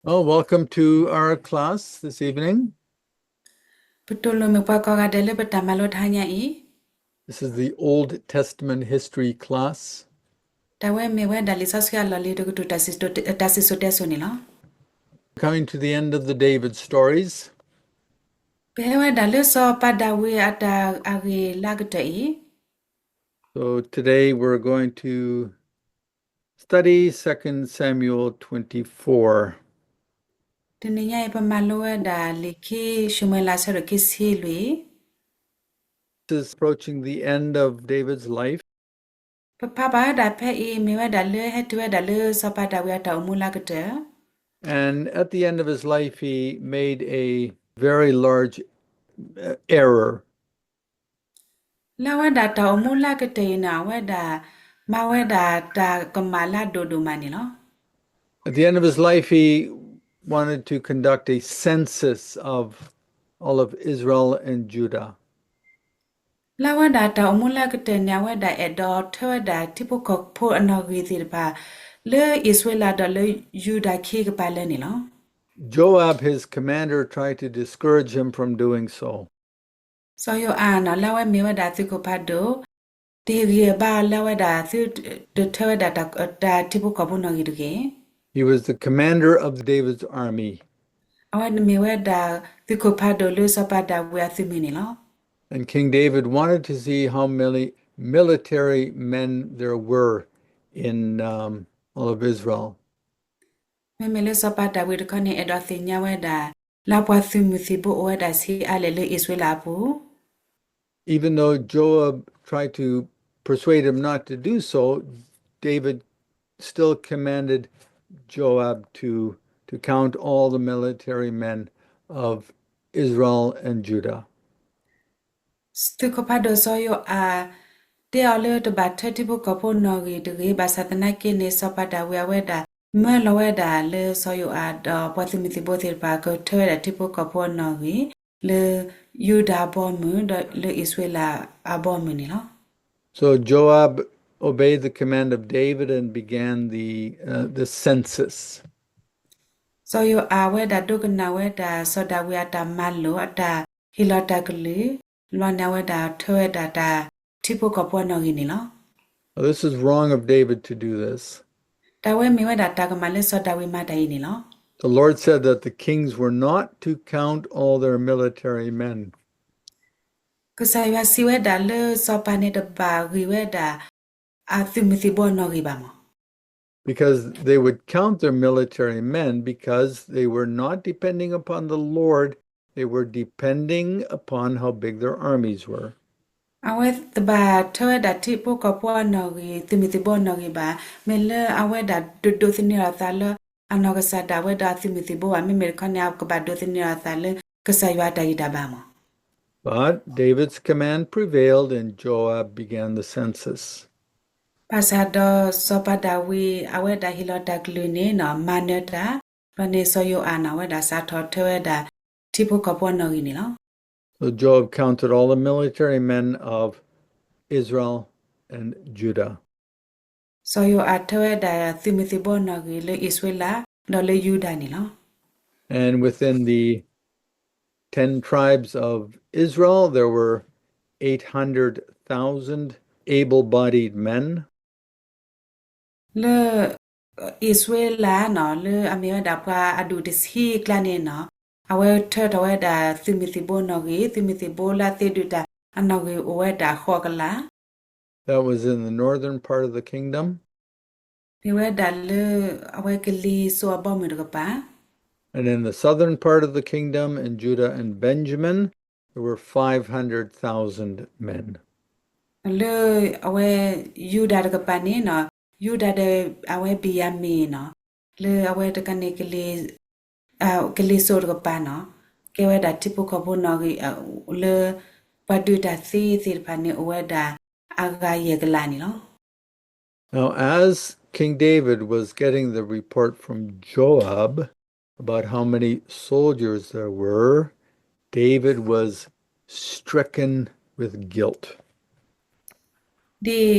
Well, welcome to our class this evening. ပတူၢ်လိာ်မုာ်ပှၤကိးဂၤဒဲးလၢပတၢ်မၤလိတဟါညါအံၤ. This is the Old Testament history class. တၢ်ဝဲမ့ၢ်ဝဲဒၣ်လံာ်စီဆှံအလီၢ်လံၤတကတြူၢ် တၢ်စံၣ်စိၤတဲစိၤန့ၣ်လီၤ. Coming to the end of the David stories. ပဟဲဝဲဒၣ်လၢစီၤပၤဒၤဝံးအတၢ်အဂ့ၢ်လၢအကတၢၢ်အံၤ. So today we're going to study Second Samuel twenty-four. တနံၤညါအံၤ ပမၤလိဝဲဒၣ်လံာ်ခံၡမူၤအ့လး အဆၢဒိၣ်ခံဆံလွံၢ်. This is approaching the end of David's life. ပဖးဘၣ်ဝဲဒၣ်ဖဲအံၤ မ့ၢ်ဝဲဒၣ်လၢဟဲတုၤဝဲဒၣ်လၢစီၤပၤဒၤဝံးအတၢ်အိၣ်မူလၢအကတၢၢ်. And at the end of his life, he made a very large, uh, error. လၢအဝဲဒၣ်တၢ်အိၣ်မူလၢအကတၢၢ်အံၤန့ၣ် အဝဲဒၣ်မၤဝဲဒၣ်တၢ်ကမၣ်လၢအဒိၣ်ဒိၣ်မးန့ၣ်လီၤ. At the end of his life, he wanted to conduct a census of all of Israel and Judah. လၢအဝဲဒၣ်တၢ်အိၣ်မူလၢအကတၢၢ်န့ၣ် အဝဲဒၣ်အဲၣ်ဒိးထၢဝဲဒၣ်ထံဖိကီၢ်ဖိအနီၣ်ဂံၢ်သ့ၣ်တဖၣ် လၢအံၣ်စရ့လးဒီးလၢယူဒၤခံကပၤလၢာ်န့ၣ်လီၤ. Joab, his commander, tried to discourage him from doing so. စီၤယိၤအၤန့ၣ် လၢအဝဲမ့ၢ်ဝဲဒၣ်သုးခိၣ်ဖးဒိၣ် တဟ့ၣ်ဂံၢ်ဘါအီၤလၢအဝဲဒၣ်သုတထၢဝဲဒၣ်တၢ်ထံဖိကီၢ်ဖိနီၣ်ဂံၢ်တဂ့ၤ. He was the commander of David's army. အဝဲမ့ၢ်ဝဲဒၣ်သုးခိၣ်ဖးဒိၣ်လၢစီၤပၤဒၤဝံးအသုးမုၢ်န့ၣ်လီၤ. And King David wanted to see how many military men there were in, um, all of Israel. မ့မ့ၢ်လၢစီၤပၤဒၤဝံးတခီန့ၣ် အဲၣ်ဒိးသ့ၣ်ညါဝဲဒၣ် လၢပှၤသုးမုၢ်သံၣ်ဘိအိၣ်ဝဲဒၣ်ဆံးအါလဲၣ်လၢအံၣ်စရ့လးအပူၤ. Even though Joab tried to persuade him not to do so, David still commanded Joab to, to count all the military men of Israel and Judah. သုးခိၣ်ဖးဒိၣ်စီၤယိၤအၤ တဲအီၤလၢတဘၣ်ထၢထံဖိကီၢ်ဖိနီၣ်ဂံၢ်တဂ့ၤ, ဘၣ်ဆၣ်သနာ်က့န့ၣ် စီၤပၤဒၤဝံးအဝဲဒၣ် မၢလီၤဝဲဒၣ်လၢစီၤယိၤအၤဒီးပှၤသုးမုၢ်သံၣ်ဘိသ့ၣ်တဖၣ် ကထၢဝဲဒၣ်ထံဖိကီၢ်ဖိအနီၣ်ဂံၢ် လၢယူဒၤအဘီအမုၢ် ဒီးလၢအံၣ်စရ့လးအဘီအမုၢ်န့ၣ်လီၤ. So Joab obeyed the command of David and began the, uh, the census. စီၤယိၤအၤဝဲဒၣ်ဒိကနၣ်ဝဲဒၣ်စီၤဒၤဝံးအတၢ်မၤလိာ် အတၢ်ဟ့ၣ်လီၤတၢ်ကလုၢ်, လီၤန့ၣ်အဝဲဒၣ်ထၢဝဲဒၣ်တၢ်ထံဖိကီၢ်ဖိအနီၣ်ဂံၢ်န့ၣ်လီၤ. Now, this is wrong of David to do this. တၢ်ဝဲမ့ၢ်ဝဲဒၣ်တၢ်ကမၣ်လၢစီၤဒၤဝံးမၤတၢ်အံၤန့ၣ်လီၤ. The Lord said that the kings were not to count all their military men. ကစၢ်ယွၤစံးဝဲဒၣ်လၢစီၤပၤန့ၣ်တဘၣ်ဂံၢ်ဝဲဒၣ် အသုးမုၢ်သံၣ်ဘိအနီၣ်ဂံၢ်ဘၣ်မး. Because they would count their military men because they were not depending upon the Lord, they were depending upon how big their armies were. အဝဲတဘၣ်ထၢဝဲဒၣ်ထံဖိကီၢ်ဖိအနီၣ်ဂံၢ် သုးမုၢ်သံၣ်ဘိအနီၣ်ဂံၢ်ဘၣ်, မ့ၢ်လၢအဝဲဒၣ်ဒိးဒိးသန့ၤအသးလၢအနီၢ်ကစၢ်ဒၣ်ဝဲဒီးအသုးမုၢ်သံၣ်ဘိဘၣ်, မ့မ့ၢ်တခီန့ၣ် အကဘၣ်ဒိးသန့ၤအသးလၢကစၢ်ယွၤအတၢ်ဂံၢ်တၢ်ဘါမး. But David's command prevailed and Joab began the census. ဘၣ်ဆၣ်ဒီးစီၤပၤဒၤဝံး အဝဲဒၣ်ဟ့ၣ်လီၤတၢ်ကလုၢ်န့ၣ် မၤနၢၤတၢ်, ဒီးန့ၣ်စီၤယိၤအၤန့ၣ် အဝဲဒၣ်စးထီၣ်ထၢဝဲဒၣ်ထံဖိကီၢ်ဖိအနီၣ်ဂံၢ်န့ၣ်လီၤ. So Joab counted all the military men of Israel and Judah. စီၤယိၤအၤထၢဝဲဒၣ်သုးမုၢ်သံၣ်ဘိအနီၣ်ဂံၢ်လၢအံၣ်စရ့လး ဒီးလၢယူဒၤန့ၣ်လီၤ. And within the ten tribes of Israel, there were eight hundred thousand able-bodied men. လၢအံၣ်စရ့လးန့ၣ် လၢအမ့ၢ်ဝဲဒၣ်ပှၤအဒူၣ်တဆံအကျါန့ၣ်န့ၣ် အဝဲထၢထီၣ်ဝဲဒၣ်သုးမုၢ်သံၣ်ဘိအနီၣ်ဂံၢ်, သုးမုၢ်သံၣ်ဘိလၢအသ့ဒုးတၢ်အနီၣ်ဂံၢ်အိၣ်ဝဲဒၣ်ဃိးကလး. That was in the northern part of the kingdom. မ့ၢ်ဝဲဒၣ်လၢအဝဲကလံၤစိးအဘီအမုၢ်တကပၤ. And in the southern part of the kingdom, in Judah and Benjamin, there were five hundred thousand men. လၢအဝဲယူဒၤတကပၤန့ၣ်န့ၣ်, ယူဒၤဒီးအဝဲဘ့ၣ်ယၤမံၣ်န့ၣ်, လၢအဝဲတခါန့ၣ် ကလံၤစိးတကပၤန့ၣ်, ကဲဝဲဒၣ်ထံဖိကီၢ်ဖိနီၣ်ဂံၢ် လၢပှၤဒုးတၢ်သ့သ့ၣ်တဖၣ်န့ၣ် အိၣ်ဝဲဒၣ်အဂၤယဲၢ်ကလးန့ၣ်လီၤ. Now, as King David was getting the report from Joab about how many soldiers there were, David was stricken with guilt. ဒ်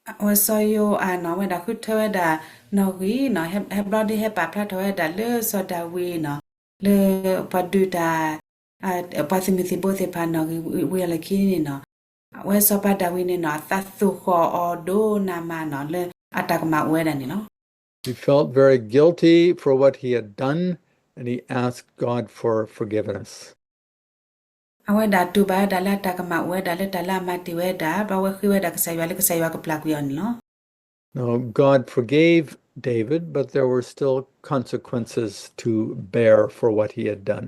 အ အဝဲစီၤယိၤအၤန့ၣ် အဝဲဒၣ်ဃုထၢဝဲဒၣ်နီၣ်ဂံၢ်န့ၣ်, ဟဲဘျီဒုးဟဲပာ်ဖျါထီၣ်ဝဲဒၣ်လၢစီၤဒၤဝံးန့ၣ်, လၢပှၤဒုးတၢ်, ပှၤသုးမုၢ်သံၣ်ဘိသ့ၣ်တဖၣ်နီၣ်ဂံၢ်ဝံၤအလီၢ်ခံန့ၣ်န့ၣ်, အဝဲစီၤပၤဒၤဝံးန့ၣ်န့ၣ် အသးသူၣ်ဃီၣ်အီၤဒိၣ်နးမးန့ၣ် လၢအတၢ်ကမၣ်အိၣ်ဝဲဒၣ်န့ၣ်လီၤ. He felt very guilty for what he had done, and he asked God for forgiveness. အဝဲဒၣ်တူၢ်ဘၣ်ဝဲဒၣ်လၢအတၢ်ကမၣ်အိၣ်ဝဲဒၣ်လၢတၢ်လၢအမၤတ့ၢ်ဝဲဒၣ်, ဘၣ်ဝဲဃ့ဝဲဒၣ်ကစၢ်ယွၤလၢကစၢ်ယွၤကပျၢ်ကွံာ်အီၤန့ၣ်လီၤ. Now, God forgave David, but there were still consequences to bear for what he had done.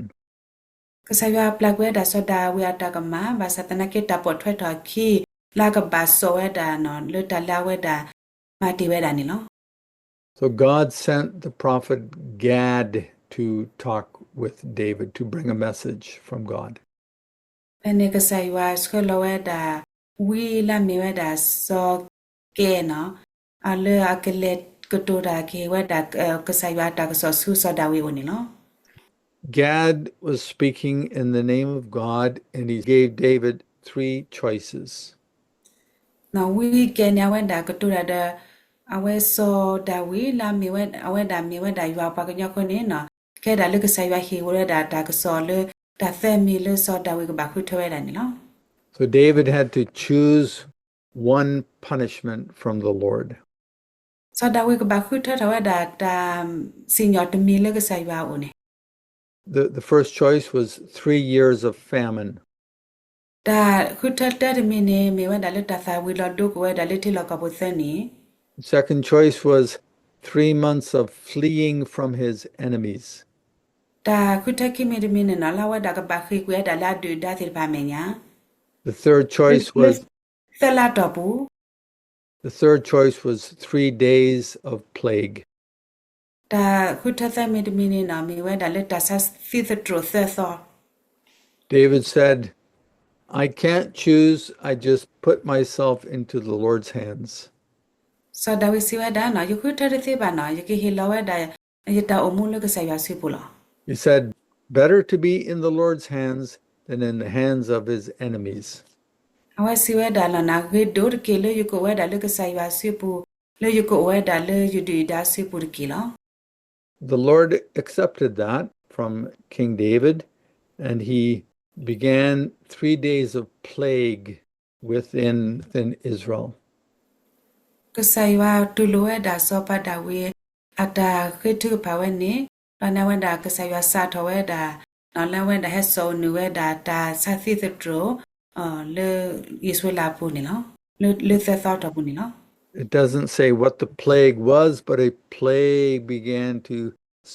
ကစၢ်ယွၤပျၢ်ကွံာ်ဝဲဒၣ်စီၤဒၤဝံးအတၢ်ကမၣ်, ဘၣ်ဆၣ်သနာ်က့တၢ်ပိာ်ထွဲထီၣ်အခံ လၢအကဘၣ်စိာ်ဝဲဒၣ်န့ၣ် လၢတၢ်လၢအဝဲဒၣ်မၤတ့ၢ်ဝဲဒၣ်န့ၣ်လီၤ. So God sent the prophet Gad to talk with David, to bring a message from God. ဖဲန့ၣ်ကစၢ်ယွၤဆှၢလီၤဝဲဒၣ် ဝံလၢအမ့ၢ်ဝဲဒၣ်စီၤကဲန့ၣ်, လၢအကလဲၤကတိၤတၢ်ကဟ့ၣ်ဝဲဒၣ် ကစၢ်ယွၤအတၢ်ကစီၣ်ဆူစီၤဒၤဝံးအအိၣ်န့ၣ်လီၤ. Gad was speaking in the name of God, and he gave David three choices. ဝံကဲန့ၣ် အဝဲဒၣ်ကတိၤတၢ်ဒီး အဝဲစီၤဒၤဝံးလၢအမ့ၢ်ဝဲ အဝဲဒၣ်မ့ၢ်ဝဲဒၣ်ယွၤပှၤကညီအဃိန့ၣ်, ကဲဒၣ်လၢကစၢ်ယွၤဟ့ၣ်ဝဲဒၣ်တၢ်ကစီၣ်လၢ တၢ်သၢမံၤလၢစီၤဒၤဝံးကဘၣ်ဃုထၢဝဲဒၣ်န့ၣ်လီၤ. So David had to choose one punishment from the Lord. စီၤဒၤဝံးကဘၣ်ဃုထၢထီၣ်ဝဲဒၣ်တၢ်စံၣ်ညီၣ်တမံၤလၢကစၢ်ယွၤအအိၣ်န့ၣ် The, the first choice was three years of famine. တၢ်ဃုထၢတၢတမံၤန့ၣ် မ့ၢ်ဝဲဒၣ်လၢတၢ်သၣ်ဝံၤလီၤဒိကအိၣ်ဝဲဒၣ်လၢထံလီၢ်ကီၢ်ပူၤသၢနံၣ်. The second choice was three months of fleeing from his enemies. တၢ်ဃုထၢခံမံၤတမံၤန့ၣ်န့ၣ် လၢအဝဲဒၣ်ကဘၣ်ဃ့ၢ်ကွံာ်ဝဲဒၣ်လၢအဒုၣ်အဒါသ့ၣ်တဖၣ်အမဲာ်ညါ The third choice was, သၢလါတီၢ်ပူၤ the third choice was three days of plague. တၢ်ဃုထၢသၢမံၤတမံၤန့ၣ်န့ၣ် မ့ၢ်ဝဲဒၣ်လၢတၢ်ဆါသံသတြိာ်သၢသီ. David said, I can't choose, I just put myself into the Lord's hands. စီၤဒၤဝံးစံးဝဲဒၣ်န့ၣ် ယဃုထၢတသ့ဘၣ်န့ၣ် ယကဟ့ၣ်လီၤဝဲဒၣ် ယတၢ်အိၣ်မူလၢကစၢ်ယွၤစုပူၤလီၤ. He said, better to be in the Lord's hands than in the hands of his enemies. အဝဲစံးဝဲဒၣ်လီၤန့ၣ် ဂ့ၤဒိၣ်တက့ၢ်လၢယကအိၣ်ဝဲဒၣ်လၢကစၢ်ယွၤစုပူၤ လၢယကအိၣ်ဝဲဒၣ်လၢယဒုၣ်ယဒါစုပူၤတက့ၢ်လီၤ. The Lord accepted that from King David, and he began three days of plague within, within Israel. ကစၢ်ယွၤတူၢ်လိာ်ဝဲဒၣ်စီၤပၤဒၤဝံးအတၢ်ဃ့ထုကဖၣ်ဝဲန့ၣ်, ဒီးန့ၣ်ဝဲဒၣ်ကစၢ်ယွၤစးထီၣ်ဝဲဒၣ် လၢအဝဲဒၣ်ဟဲစိာ်အီၤနုာ်ဝဲဒၣ်တၢ်ဆါသံသတြိာ် လၢအံၣ်စရ့လးအပူၤန့ၣ်လီၤ. လၢသၢသီတီၢ်ပူၤန့ၣ်လီၤ. It doesn't say what the plague was, but a plague began to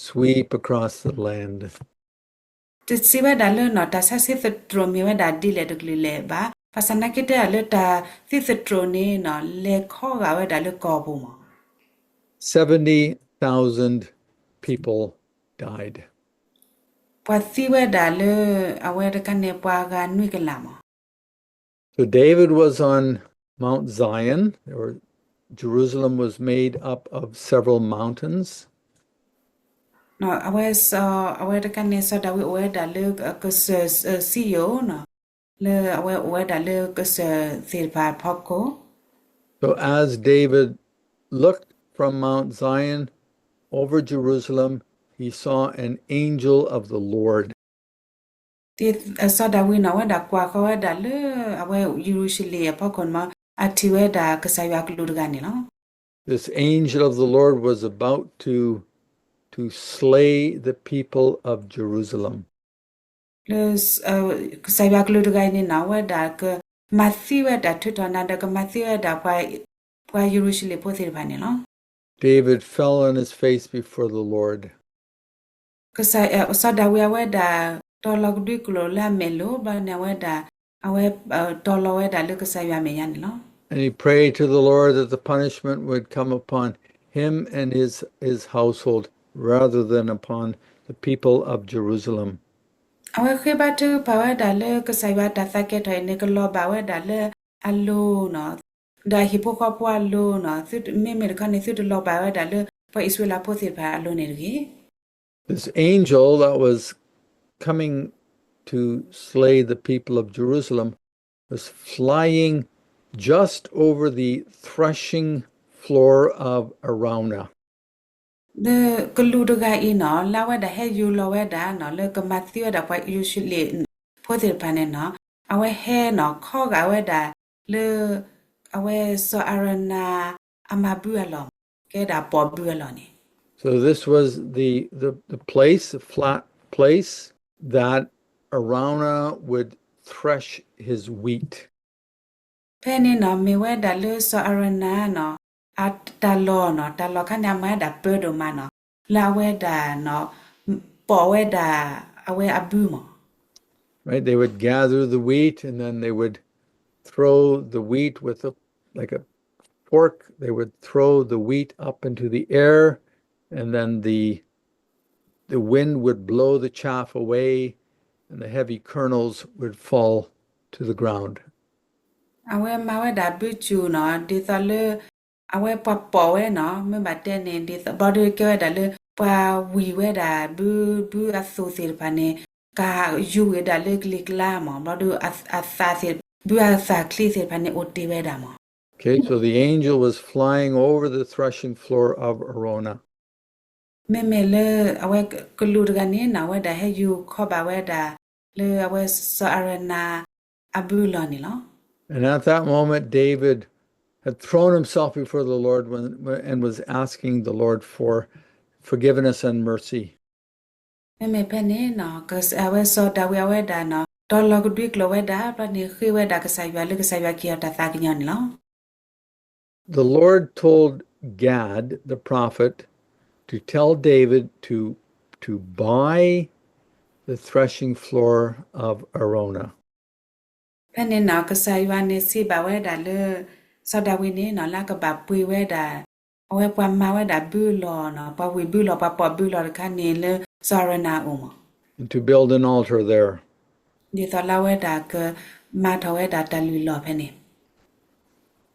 sweep across the land. တစံးဝဲဒၣ်လၢန့ၣ် တၢ်ဆါသံသတြိာ်မ့ၢ်ဝဲဒၣ်ဒ်လဲၣ်တကလုာ်လဲၣ်ဘၣ်, ဘၣ်ဆၣ်သနာ်က့တဲဒၣ်လၢတၢ်သံသတြိာ်န့ၣ်န့ၣ် လဲၤခီဂာ်ဝဲဒၣ်လၢကီၢ်ပူၤမး. Seventy thousand people died. ပှၤသံဝဲဒၣ်လၢအဝဲတခါန့ၣ် ပှၤဂၤနွံကလးမး. So David was on Mount Zion, or Jerusalem was made up of several mountains. အဝဲ, အဝဲတခါန့ၣ် စီၤဒၤဝံးအိၣ်ဝဲဒၣ်လၢကစၢၢ်စံယိၣ်, လၢအဝဲအိၣ်ဝဲဒၣ်လၢကစၢၢ်သ့ၣ်တဖၣ်အဖီခိၣ်. So as David looked from Mount Zion over Jerusalem, he saw an angel of the Lord. စီၤဒၤဝံးန့ၣ် အဝဲဒၣ်ကွၢ်ဃီၤဝဲဒၣ်လၢအဝဲယရူၤၡလ့ၣ်အဖီခိၣ်န့ၣ်မး, အထံၣ်ဝဲဒၣ်ကစၢ်ယွၤကလူးတဂၤန့ၣ်လီၤ. This angel of the Lord was about to, to slay the people of Jerusalem. လၢကစၢ်ယွၤကလူးတဂၤအံၤန့ၣ်န့ၣ် အဝဲဒၣ်ကမၤသံဝဲဒၣ်ထုးထီၣ်နၤဒီးကမၤသံဝဲဒၣ် ပှၤယရူၤၡလ့ၣ်ဖိသ့ၣ်တဖၣ်န့ၣ်လီၤ. David fell on his face before the Lord. စီၤဒၤဝံးအဝဲဒၣ်တီၤလီၤကဒွံကျိာ်လၢအမဲာ်လိၤ ဘျီန့ၣ်အဝဲဒၣ်, အဝဲတီၤလီၤဝဲဒၣ်လၢကစၢ်ယွၤအမဲာ်ညါန့ၣ်လီၤ. And he prayed to the Lord that the punishment would come upon him and his, his household rather than upon the people of Jerusalem. အဝဲဃ့ဘါထုကဖၣ်ဝဲဒၣ်လၢကစၢ်ယွၤတၢ်သးကဲထီၣ်အံၤန့ၣ် ကလီၤဘၣ်ဝဲဒၣ်လၢအလိၤန့ၣ်, ဒီးအဟံၣ်ဖိဃီဖိအလိၤန့ၣ်, မ့မ့ၢ်တခီန့ၣ် သုတလီၤဘၣ်ဝဲဒၣ်လၢပှၤအံၣ်စရ့လးဖိသ့ၣ်တဖၣ်အလိၤန့ၣ်တဂ့ၤ. This angel that was coming to slay the people of Jerusalem was flying just over the threshing floor of Araunah. လၢကလူးတဂၤအံၤနီၤ လၢအဝဲဒၣ်ဟဲယူၤလီၤဝဲဒၣ်နီၤ လၢကမၤသံဝဲဒၣ်ပှၤယရူၤၡလ့ၣ်ဖိသ့ၣ်တဖၣ်န့ၣ်နီၤ အဝဲဟဲနီၤ ခီဂာ်ဝဲဒၣ်လၢ အဝဲစီၤအၤရနၤအမၤဘုအလီၢ်မး ကဲဒၣ်ပိာ်ဘုအလီၢ်န့ၣ် So this was the, the, the place, the flat place that Araunah would thresh his wheat. ဖဲန့ၣ်နီၤ မ့ၢ်ဝဲဒၣ်လၢစီၤအၤရနၤနီၤ အတၢ်လီၢ်နီၤ တၢ်လီၢ်ခါန့ၣ် အမၤဝဲဒၣ်ပၢဒိၣ်မးနီၤ လၢအဝဲဒၣ်နီၤ ပိာ်ဝဲဒၣ် အဝဲအဘုမး Right? They would gather the wheat and then they would throw the wheat with a, like a fork. They would throw the wheat up into the air, and then the, the wind would blow the chaff away, and the heavy kernels would fall to the ground. အဝဲမၤဝဲဒၣ်ဘုစူၤနီၤ ဒ်သိးလၢ အဝဲပှၤပိာ်ဝဲနီၤ မ့ၢ်ဘၣ်တဲန့ၣ် ဒ်သိး ဘျီဒုးကဲဝဲဒၣ်လၢ ပှၤဝံၤဝဲဒၣ်ဘု ဘုအသိၣ်သ့ၣ်တဖၣ်န့ၣ် ကယူၤဝဲဒၣ်လၢကလံၤကျါမး ဘျီဒုး အသးသ့ၣ် ဘုအသးချံသ့ၣ်တဖၣ်န့ၣ် အိၣ်တ့ၢ်ဝဲဒၣ်မး Okay, so the angel was flying over the threshing floor of Araunah. မ့မ့ၢ်လၢ အဝဲကလူးတဂၤန့ၣ်နီၤ အဝဲဒၣ်ဟဲယူၤခီဘၣ်ဝဲဒၣ် လၢအဝဲစီၤအၤရနၤအဘုလီၢ်န့ၣ်လီၤ And at that moment, David had thrown himself before the Lord when, and was asking the Lord for forgiveness and mercy. မ့မ့ၢ်ဖဲန့ၣ်နီၤ အဝဲစီၤဒၤဝံးအဝဲဒၣ်နီၤ တီၤလီၤကဒွံကျိာ်ဝဲဒၣ် ဘျီန့ၣ်ဃ့ဝဲဒၣ်ကစၢ်ယွၤလၢကစၢ်ယွၤကဟ့ၣ်အီၤတၢ်သးကညီၤန့ၣ်လီၤ The Lord told Gad the prophet to tell David to, to buy the threshing floor of Araunah. ဖဲန့ၣ်နီၤ ကစၢ်ယွၤန့ၣ်စံးဘၣ်ဝဲဒၣ်လၢ စီၤဒၤဝံးန့ၣ်နီၤ လၢအကဘၣ်ပှ့ၤဝဲဒၣ် အဝဲပှၤမၤဝဲဒၣ်ဘုလီၢ်နီၤ ပှၤဝံၤဘုလီၢ် ပှၤပိာ်ဘုလီၢ်တခါန့ၣ်လၢ စီၤအၤရနၤအအိၣ်မး And to build an altar there. ဒ်သိးလၢအဝဲဒၣ်က မၤထီၣ်ဝဲဒၣ်တၢ်လုၢ်လီၢ်ဖဲန့ၣ်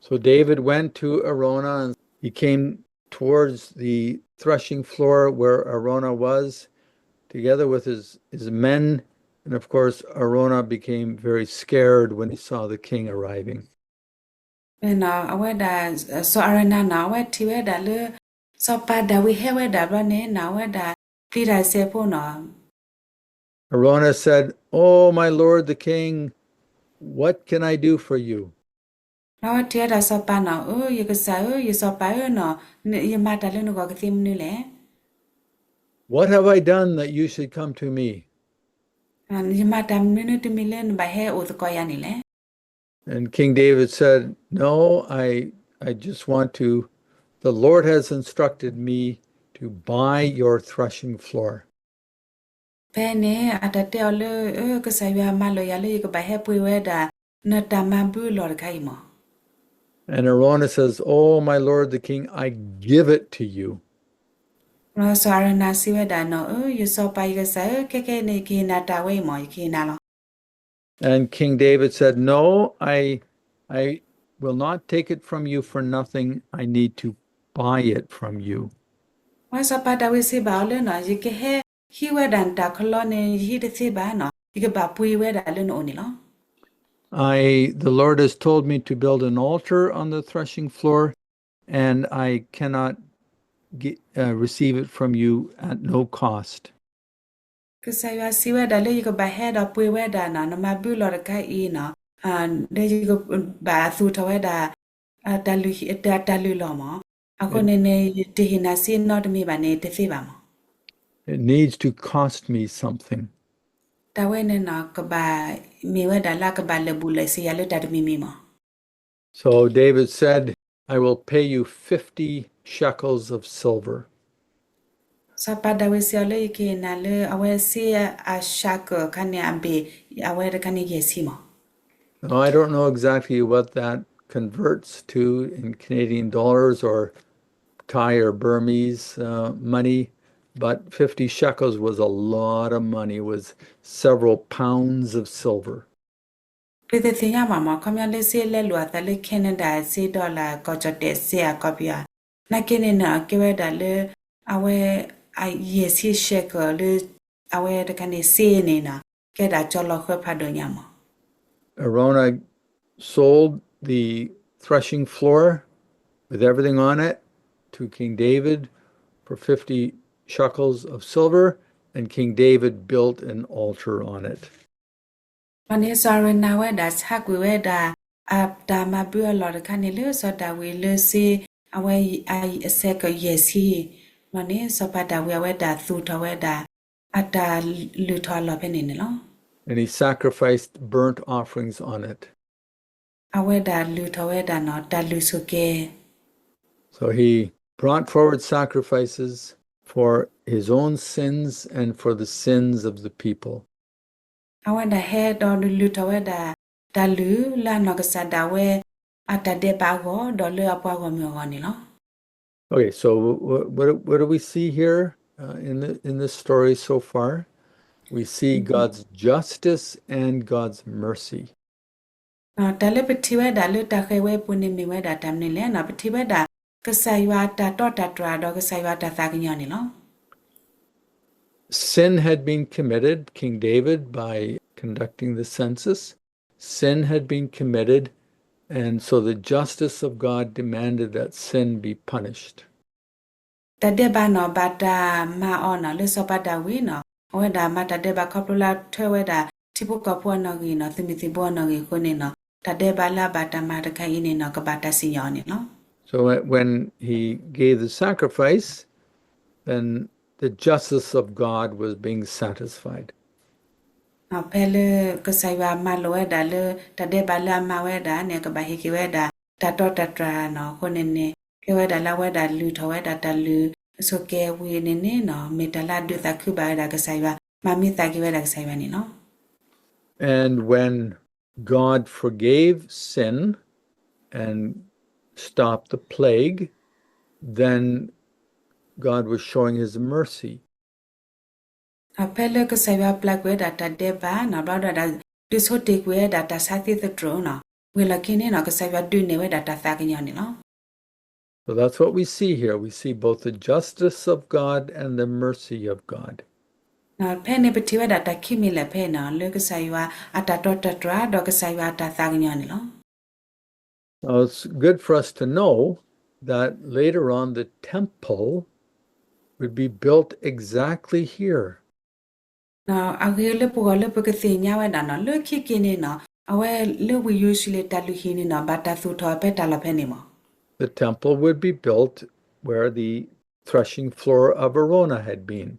So David went to Araunah, and he came towards the threshing floor where Araunah was, together with his, his men. And of course, Araunah became very scared when he saw the king arriving. ဖဲနီၤ အဝဲဒၣ် စီၤအၤရနၤနီၤ အဝဲထံၣ်ဝဲဒၣ်လၢ စီၤပၤဒၤဝံးဟဲဝဲဒၣ်ဘျီန့ၣ်နီၤ အဝဲဒၣ်ပျံၤတၢ်စဲးဖိနီၤ Araunah said, Oh, my lord the king, what can I do for you? ဒီးအဝဲထံၣ်ဝဲဒၣ်စီၤပၤနီၤ အၢ ယကစၢ်ဧၢ ယစီၤပၤဧၢနီၤ ယမၤတၢ်လၢနဂီၢ်ကသ့မနုၤလဲၣ် What have I done that you should come to me? ယမၤတၢ်မနုၤနုၤတမံၤလၢနဘၣ်ဟဲအိၣ်သကိးယၤန့ၣ်လဲၣ် And King David said, No, I, I just want to, the Lord has instructed me to buy your threshing floor. ဖဲန့ၣ် အတၢ်တဲအီၤလၢ အၢ ကစၢ်ယွၤမၤလိာ်ယၤလၢယကဘၣ်ဟဲပှ့ၤဝဲဒၣ် နတၢ်မၤဘုလီၢ်တခါအံၤမး And Araunah says, Oh, my lord the king, I give it to you. ဒီးစီၤအၤရနၤစံးဝဲဒၣ်နီၤ အၢ ယစီၤပၤယကစၢ်ဧၢ ခဲကနံၣ်အံၤ ယကဟ့ၣ်နၤတၢ်ဝဲအံၤမး ယကဟ့ၣ်နၤလီၤ And King David said, No, I, I will not take it from you for nothing. I need to buy it from you. ဝဲစီၤပၤဒၤဝံးစံးဘၣ်အီၤလၢနီၤ ယကဟဲဟံးဝဲဒၣ်နတၢ်ကလီန့ၣ် ယဟံးတသ့ဘၣ်နီၤ ယကဘၣ်ပှ့ၤဝဲဒၣ်လၢနအိၣ်န့ၣ်လီၤ I, the Lord has told me to build an altar on the threshing floor, and I cannot get, uh, receive it from you at no cost. ကစၢ်ယွၤစံးဝဲဒၣ်လၢယကဘၣ်ဟဲဒီးပှ့ၤဝဲဒၣ်နီၤ နမၤဘုလီၢ်တခါအံၤနီၤ ဒီးယကဘၣ်အသူၣ်ထီၣ်ဝဲဒၣ် တၢ်လုၢ်လီၢ်မး အဃိန့ၣ်န့ၣ် ယတဟ့ၣ်နၤစ့နီတမံၤဘၣ်န့ၣ် တသ့ဘၣ်မး It needs to cost me something. တၢ်ဝဲန့ၣ်နီၤ ကဘၣ်မ့ၢ်ဝဲဒၣ်လၢအကဘၣ်လဲၤဘူးလဲၤဆ့ယၤလၢတၢ်တမံၤမံၤမး So David said, I will pay you fifty shekels of silver. စီၤပၤဒၤဝံးစံးအီၤလၢယကဟ့ၣ်နၤလၢအဝဲစ့အ shekel ခါန့ၣ်အဘ့ၣ် အဝဲတခါန့ၣ်ယဲၢ်ဆံမး Now, I don't know exactly what that converts to in Canadian dollars or Thai or Burmese uh, money, but fifty shekels was a lot of money, was several pounds of silver. ပတသ့ၣ်ညါဘၣ်မး ခီပညီလၢစ့လဲလိာ်အသးလၢ Canada စ့ dollar ကီၢ်ကၠီၣ်တဲၣ်စ့အခီပညီ နာ်က့န့ၣ်နီၤ ကဲဝဲဒၣ်လၢ အဝဲ အယဲၢ်ဆံ shekel လၢ အဝဲတခါန့ၣ်စ့န့ၣ်နီၤ ကဲဒၣ်ကၠီလီၤဃၢဖးဒိၣ်ညါမး Araunah sold the threshing floor with everything on it to King David for fifty shekels of silver, and King David built an altar on it. ဘၣ်န့ၣ်စီၤအၤရနၤဝဲဒၣ်ဆါကွံာ်ဝဲဒၣ် အတၢ်မၤဘုအလီၢ်တခါန့ၣ်လၢစီၤဒၤဝံးလၢစ့ အဝဲအဆဲးကယဲၢ်ဆံ, ဘၣ်န့ၣ်စီၤပၤဒၤဝံးအဝဲဒၣ်သူၣ်ထီၣ်ဝဲဒၣ် အတၢ်လုၢ်ထီၣ်အလီၢ်ဖဲန့ၣ်န့ၣ်လီၤ. And he sacrificed burnt offerings on it. အဝဲဒၣ်လုၢ်ထီၣ်ဝဲဒၣ်နီၤ တၢ်လုၢ်ဆိၣ်ကဲ So he brought forward sacrifices for his own sins and for the sins of the people. အဝဲဒၣ်ဟဲဒီးလုၢ်ထီၣ်ဝဲဒၣ် တၢ်လုၢ်လၢအနီၢ်ကစၢ်ဒၣ်ဝဲ အတၢ်ဒဲးဘးအဂီၢ် ဒီးလၢအပှၤဂီၢ်မုၢ်အဂီၢ်န့ၣ်လီၤ. Okay, so what, what, what do we see here uh, in, the, in this story so far? We see God's justice and God's mercy. တၢ်လၢပထံၣ်ဝဲဒၣ်လၢတၢ်ဃဲၤဝဲအပူၤန့ၣ်မ့ၢ်ဝဲဒၣ်တၢ်မနုၤလဲၣ်နီၤ, ပထံၣ်ဝဲဒၣ် ကစၢ်ယွၤအတၢ်တီတၢ်တြၢ်ဒီးကစၢ်ယွၤအတၢ်သးကညီၤန့ၣ်လီၤ. Sin had been committed, King David, by conducting the census. Sin had been committed, and so the justice of God demanded that sin be punished. တၢ်ဒဲးဘးနီၤ ဘၣ်တၢ်မၤအီၤနီၤ လၢစီၤပၤဒၤဝံးနီၤ အဝဲဒၣ်မၤတၢ်ဒဲးဘးခီဖျိလၢထွဲဝဲဒၣ် ထံဖိကီၢ်ဖိအနီၣ်ဂံၢ်နီၤ သုးမုၢ်သံၣ်ဘိအနီၣ်ဂံၢ်အဃိန့ၣ်နီၤ တၢ်ဒဲးဘးလၢအဘၣ်တၢ်မၤတခါအံၤန့ၣ်နီၤ ကဘၣ်တၢ်စံၣ်ညီၣ်အီၤန့ၣ်လီၤ. So when, when he gave the sacrifice, then the justice of God was being satisfied. ဖဲလၢကစၢ်ယွၤမၤလိာ်ဝဲဒၣ်လၢ တၢ်ဒဲးဘးလၢအမၤဝဲဒၣ်န့ၣ် ကဘၣ်ဟ့ၣ်က့ၤဝဲဒၣ် တၢ်တီတၢ်တြၢ်နီၤ အဃိန့ၣ်န့ၣ် ကဲဝဲဒၣ်လၢအဝဲဒၣ်လုၢ်ထီၣ်ဝဲဒၣ်တၢ်လုၢ်အဆိၣ်ကဲဝံၤန့ၣ်န့ၣ်နီၤ မ့ၢ်တၢ်လၢအဒုးသးခုဘၣ်ဝဲဒၣ်ကစၢ်ယွၤ မၤမံသးက့ၤဝဲဒၣ်ကစၢ်ယွၤန့ၣ်လီၤ. And when God forgave sin and stopped the plague, then God was showing his mercy. ဖဲလၢကစၢ်ယွၤပျၢ်ကွံာ်ဝဲဒၣ်တၢ်ဒဲးဘးနီၤ ဘျီဒီးဒုးဆိတ့ၢ်ကွံာ်ဝဲဒၣ်တၢ်ဆါသ့သတြိာ်နီၤ ဝံၤလီၢ်ခံန့ၣ်နီၤ ကစၢ်ယွၤဒုးနဲၣ်ဝဲဒၣ်တၢ်သးကညီၤန့ၣ်လီၤ. So that's what we see here. We see both the justice of God and the mercy of God. ဖဲန့ၣ်ပထံၣ်ဝဲဒၣ်တၢ်ခံမံၤလၢာ်ဖဲနီၤ လၢကစၢ်ယွၤအတၢ်တီတၢ်တြၢ် ဒီးကစၢ်ယွၤအတၢ်သးကညီၤန့ၣ်လီၤ. Now, it's good for us to know that later on the temple would be built exactly here. အဂ့ၤလၢပဂီၢ်လၢပကသ့ၣ်ညါဝဲဒၣ်နီၤ လၢခံက့ၤန့ၣ်နီၤ အဝဲလၢဝ့ၢ်ယရူၤၡလ့ၣ်တၢ်လုၢ်ဟံၣ်န့ၣ်နီၤ ဘၣ်တၢ်သူၣ်ထီၣ်ဖဲတၢ်လီၢ်ဖဲန့ၣ်မး. The temple would be built where the threshing floor of Araunah had been.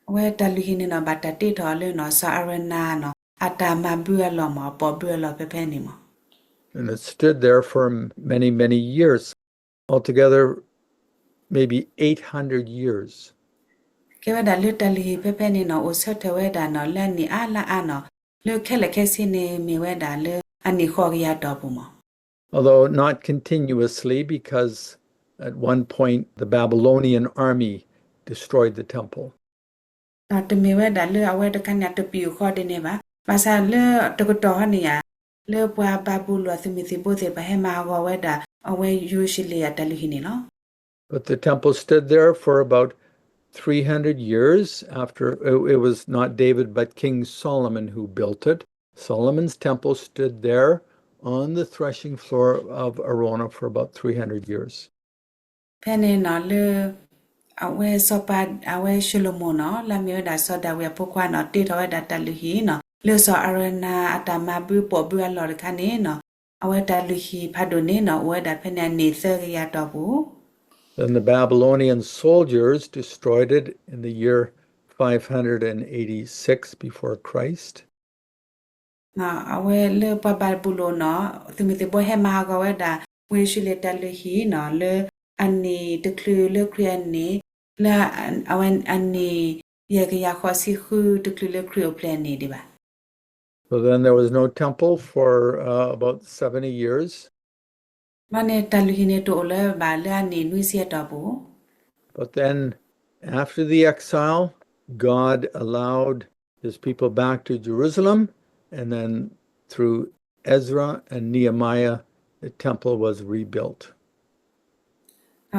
အဝဲတၢ်လုၢ်ဟံၣ်န့ၣ်နီၤ ဘၣ်တၢ်တ့ထီၣ်လၢနီၤ စီၤအၤရနၤနီၤ အတၢ်မၤဘုအလီၢ်မး အပိာ်ဘုအလီၢ်ဖဲဖဲန့ၣ်မး. And it stood there for many, many years. Altogether, maybe eight hundred years. ကဲဝဲဒၣ်လၢတၢ်လုၢ်ဟံၣ်ဖဲဖဲန့ၣ်နီၤ အိၣ်ဆၢထၢၣ်ဝဲဒၣ်နီၤ လၢအနံၣ်အါလါအါနီၤ လၢခဲလၢာ်ခဲဆ့န့ၣ် မ့ၢ်ဝဲဒၣ်လၢအနံၣ်ဃိးကယၤတီၢ်ပူၤမး. Although not continuously, because at one point the Babylonian army destroyed the temple. တမ့ၢ်ဝဲဒၣ်လၢအဝဲတခါန့ၣ် တပယူာ်ဃီဒ်န့ၣ်ဘၣ်. ဘၣ်ဆၣ်လၢတကတီၢ်ဟီန့ၣ်ဧါ, လၢပှၤဘၤဘူလိၣ်အသုးမုၢ်သံၣ်ဘိသ့ၣ်တဖၣ်ဟဲမၤဟးဂီၤဝဲဒၣ် အဝဲယရူၤၡလ့ၣ်အတၢ်လုၢ်ဟံၣ်န့ၣ်လီၤ. But the temple stood there for about three hundred years after, it, it was not David, but King Solomon who built it. Solomon's temple stood there on the threshing floor of Araunah for about three hundred years. ဖဲန့ၣ်နီၤ လၢ အဝဲစီၤပၤ အဝဲၡလိၤမိၣ်နီၤ လၢအမ့ၢ်ဝဲဒၣ်စီၤဒၤဝံးအဖိခွါနီၤ တ့ထီၣ်ဝဲဒၣ်တၢ်လုၢ်ဟံၣ်နီၤ လၢစီၤအၤရနၤအတၢ်မၤဘုပိာ်ဘုအလီၢ်တခါန့ၣ်နီၤ အဝဲတၢ်လုၢ်ဟံၣ်ဖးဒိၣ်န့ၣ်နီၤ အိၣ်ဝဲဒၣ်ဖဲန့ၣ်အနံၣ်သၢကယၤတီၢ်ပူၤ. Then the Babylonian soldiers destroyed it in the year five hundred and eighty-six before Christ. အဝဲလၢပှၤဘၤဘူလိၣ်နီၤ သုးမုၢ်သံၣ်ဘိဟဲမၤဟးဂီၤဝဲဒၣ် ဝ့ၢ်ယရူၤၡလ့ၣ်တၢ်လုၢ်ဟံၣ်နီၤ လၢအနံၣ်တချုးလၢခရံာ်အနံၣ် လၢအဝဲအနံၣ် ယဲၢ်ကယၤဃိးဆံဃု တချုးလၢခရံာ်အိၣ်ဖျဲၣ်အနံၣ်ဒံးဘၣ်. So then there was no temple for uh, about seventy years. မ့ၢ်န့ၣ် တၢ်လုၢ်ဟံၣ်န့ၣ်တအိၣ်လၢၤဘၣ်လၢအနံၣ်နွံဆံအတီၢ်ပူၤ. But then, after the exile, God allowed his people back to Jerusalem, and then through Ezra and Nehemiah, the temple was rebuilt.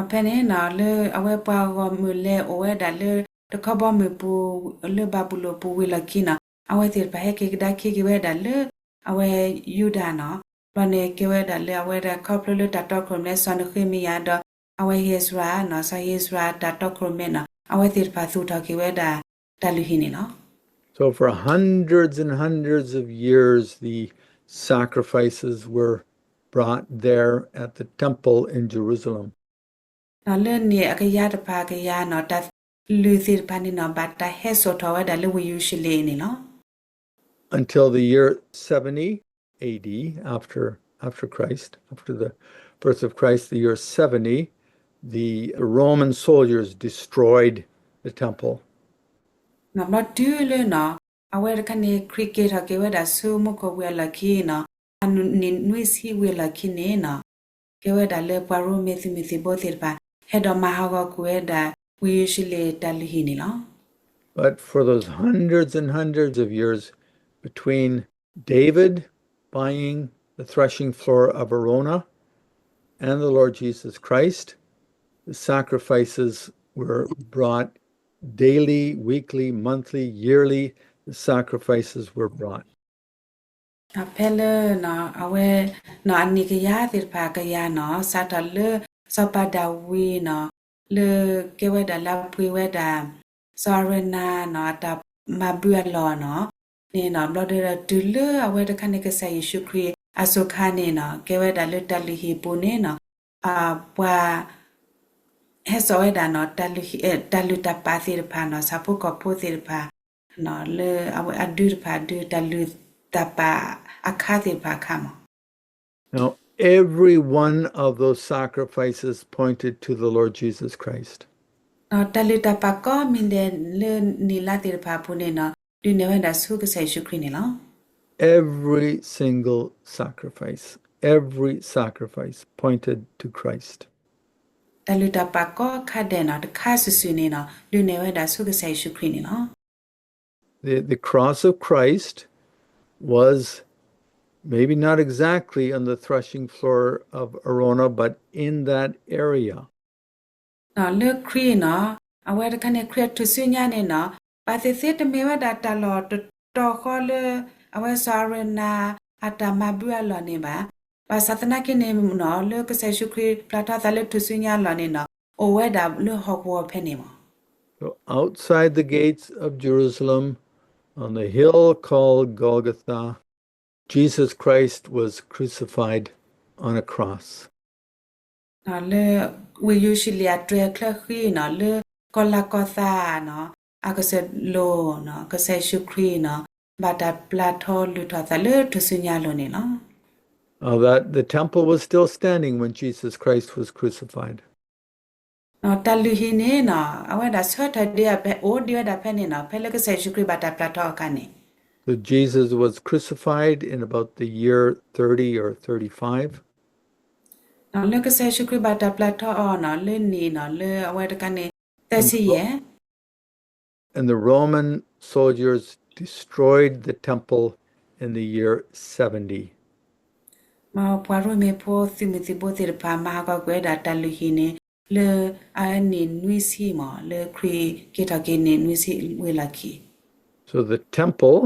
ဖဲန့ၣ်နီၤ လၢအဝဲပှၤဂီၢ်မုၢ်လဲၤအိၣ်ဝဲဒၣ်လၢ တခီဘီမုၢ်ပူၤ လၢဘၤဘူလိၣ်ပူၤဝံၤလီၢ်ခံနီၤ အဝဲသ့ၣ်တဖၣ်ဟဲက့ၤကဒါခံက့ၤဝဲဒၣ်လၢ အဝဲယူဒၤနီၤ ဘျီန့ၣ်ကဲဝဲဒၣ်လၢအဝဲဒၣ်ခီဖျိလၢတၢ်တီခိၣ်ရိၣ်မဲ စီၤနဃ့မယၤဒီး အဝဲဟ့းစရၤနီၤ စီၤဟ့းစရၤတၢ်တီခိၣ်ရိၣ်မဲနီၤ အဝဲသ့ၣ်တဖၣ်သူၣ်ထီၣ်က့ၤဝဲဒၣ်တၢ်လုၢ်ဟံၣ်န့ၣ်လီၤ. So for hundreds and hundreds of years, the sacrifices were brought there at the temple in Jerusalem. နီၤလၢန့ၣ်အကယၤတဖၣ်ကယၤနီၤ တၢ်လုၢ်သ့ၣ်တဖၣ်န့ၣ်နီၤ ဘၣ်တၢ်ဟဲစိာ်ထီၣ်ဝဲဒၣ်လၢဝ့ၢ်ယရူၤၡလ့ၣ်န့ၣ်လီၤ. Until the year seventy A D, after, after Christ, after the birth of Christ, the year seventy, the Roman soldiers destroyed the temple. နီၤဘျီတုၤလၢနီၤ အဝဲတခါန့ၣ် ခရံာ်က့ၤထီၣ်က့ၤဝဲဒၣ်ဆူမူခိၣ်ဝံၤအလီၢ်ခံနီၤ အနံၣ်နွံဆံဝံၤအလီၢ်ခံန့ၣ်နီၤ ကဲဝဲဒၣ်လၢပှၤရိမ့ၤသုးမုၢ်သံၣ်ဘိသ့ၣ်တဖၣ် ဟဲဒီးမၤဟးဂီၤကွံာ်ဝဲဒၣ် ဝ့ၢ်ယရူၤၡလ့ၣ်တၢ်လုၢ်ဟံၣ်န့ၣ်လီၤ. But for those hundreds and hundreds of years between David buying the threshing floor of Araunah and the Lord Jesus Christ, the sacrifices were brought daily, weekly, monthly, yearly, the sacrifices were brought. ဖဲလၢနီၤ အဝဲနီၤ အနံၣ်ကယၤသ့ၣ်တဖၣ်ကယၤနီၤ စးထီၣ်လၢစီၤပၤဒၤဝံးနီၤ လၢကဲဝဲဒၣ်လၢအပှ့ၤဝဲဒၣ် စီၤအရ့နၤနီၤ အတၢ်မၤဘုအလီၢ်နီၤ န့ၣ်နီၤ ဘျီဒီးတုၤလၢအဝဲတခါန့ၣ် ကစၢ်ယ့ၣ်ၡူးခရံာ်အစိၤခါန့ၣ်နီၤ ကဲဝဲဒၣ်လၢတၢ်လုၢ်ဟံၣ်ပူၤန့ၣ်နီၤ ပှၤ ဟဲစိာ်ဝဲဒၣ်နီၤ တၢ်လုၢ်ဟံၣ် တၢ်လုၢ်တၢ်ပာ်သ့ၣ်တဖၣ်နီၤ ဆၣ်ဖိကီၢ်ဖိသ့ၣ်တဖၣ် လၢအဝဲအဒုတဖၣ်ဒု တၢ်လုၢ်တၢ်ပာ်အခါသ့ၣ်တဖၣ်အခါမး Now, every one of those sacrifices pointed to the Lord Jesus Christ. တၢ်လုၢ်တၢ်ပာ်ကိးမံၤဒဲးလၢနံၣ်လါသ့ၣ်တဖၣ်အပူၤန့ၣ်နီၤ ဒုးနဲၣ်ဝဲဒၣ်ဆူကစၢ်ယ့ၣ်ၡူးခရံာ်န့ၣ်လီၤ. Every single sacrifice, every sacrifice pointed to Christ. တၢ်လုၢ်တၢ်ပာ်ကိးခါဒဲးနီၤ တခါစုာ်စုာ်န့ၣ်နီၤ ဒုးနဲၣ်ဝဲဒၣ်ဆူကစၢ်ယ့ၣ်ၡူးခရံာ်န့ၣ်လီၤ. The, the cross of Christ was maybe not exactly on the threshing floor of Araunah, but in that area. လၢခရံာ်နီၤ အဝဲတခါန့ၣ် ခရံာ်အထူၣ်စုညါန့ၣ်နီၤ ဘၣ်သ့ၣ်သ့ၣ်တမ့ၢ်ဝဲဒၣ်တၢ်လီၢ်တတီၤဃီလၢ အဝဲစီၤအရ့နၤအတၢ်မၤဘုအလီၢ်န့ၣ်ဘၣ်. ဘၣ်ဆၣ်သနာ်က့န့ၣ်နီၤ လၢကစၢ်ယ့ၣ်ၡူးခရံာ်ပျၢ်ထီၣ်အသးလၢထူၣ်စုညါအလီၢ်န့ၣ်နီၤ အိၣ်ဝဲဒၣ်လၢဟီၣ်ကဝီၤဖဲန့ၣ်မး So outside the gates of Jerusalem, on the hill called Golgotha, Jesus Christ was crucified on a cross. လၢဝ့ၢ်ယရူၤၡလ့ၣ်အတြဲၤအချၢဃံနီၤ လၢကီၤလၤကီၤသးနီၤ အကစၢၢ်လိၤနီၤ ကစၢ်ယ့ၣ်ၡူးခရံာ်နီၤ ဘၣ်တၢ်ပျၢ်ထီၣ်လုၢ်ထီၣ်သးလၢထူၣ်စုညါအလီၢ်န့ၣ်လီၤ. Now that the temple was still standing when Jesus Christ was crucified. တၢ်လုၢ်ဟံၣ်န့ၣ်နီၤ အဝဲဒၣ်ဆၢထၢၣ်ဒံး အိၣ်ဒံးဝဲဒၣ်ဖဲန့ၣ်နီၤ ဖဲလၢကစၢ်ယ့ၣ်ၡူးခရံာ်ဘၣ်တၢ်ပျၢ်ထီၣ်အခါန့ၣ် So Jesus was crucified in about the year thirty or thirty-five. လၢကစၢ်ယ့ၣ်ၡူးခရံာ်ဘၣ်တၢ်ပျၢ်ထီၣ်အီၤနီၤ လၢနံၣ်နီၤ လၢအဝဲတခါန့ၣ် သၢဆံယဲၢ် And the Roman soldiers destroyed the temple in the year seventy. မ်ပှၤရိမ့ၤဖိသုးမုၢ်သံၣ်ဘိသ့ၣ်တဖၣ် မၤဟးဂီၤကွံာ်ဝဲဒၣ်တၢ်လုၢ်ဟံၣ်န့ၣ် လၢအနံၣ်နွံဆံမး လၢခရံာ်က့ၤထီၣ်က့ၤနံၣ်နွံဆံဝံၤအလီၢ်ခံ So the temple,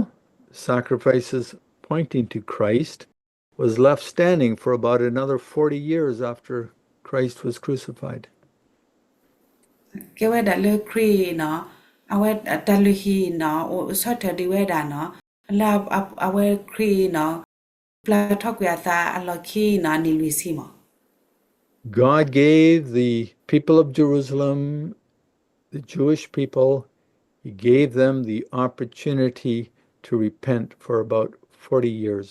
sacrifices pointing to Christ, was left standing for about another forty years after Christ was crucified. ကဲဝဲဒၣ်လၢခရံာ်နီၤ အဝဲတၢ်လုၢ်ဟံၣ်နီၤ အိၣ်ဆၢထၢၣ်ဒံးဝဲဒၣ်နီၤ လၢအဝဲခရံာ်နီၤ ပျၢ်ထီၣ်ကွံာ်အသးအလီၢ်ခံနီၤ နံၣ်လွံၢ်ဆံမး God gave the people of Jerusalem, the Jewish people, He gave them the opportunity to repent for about forty years.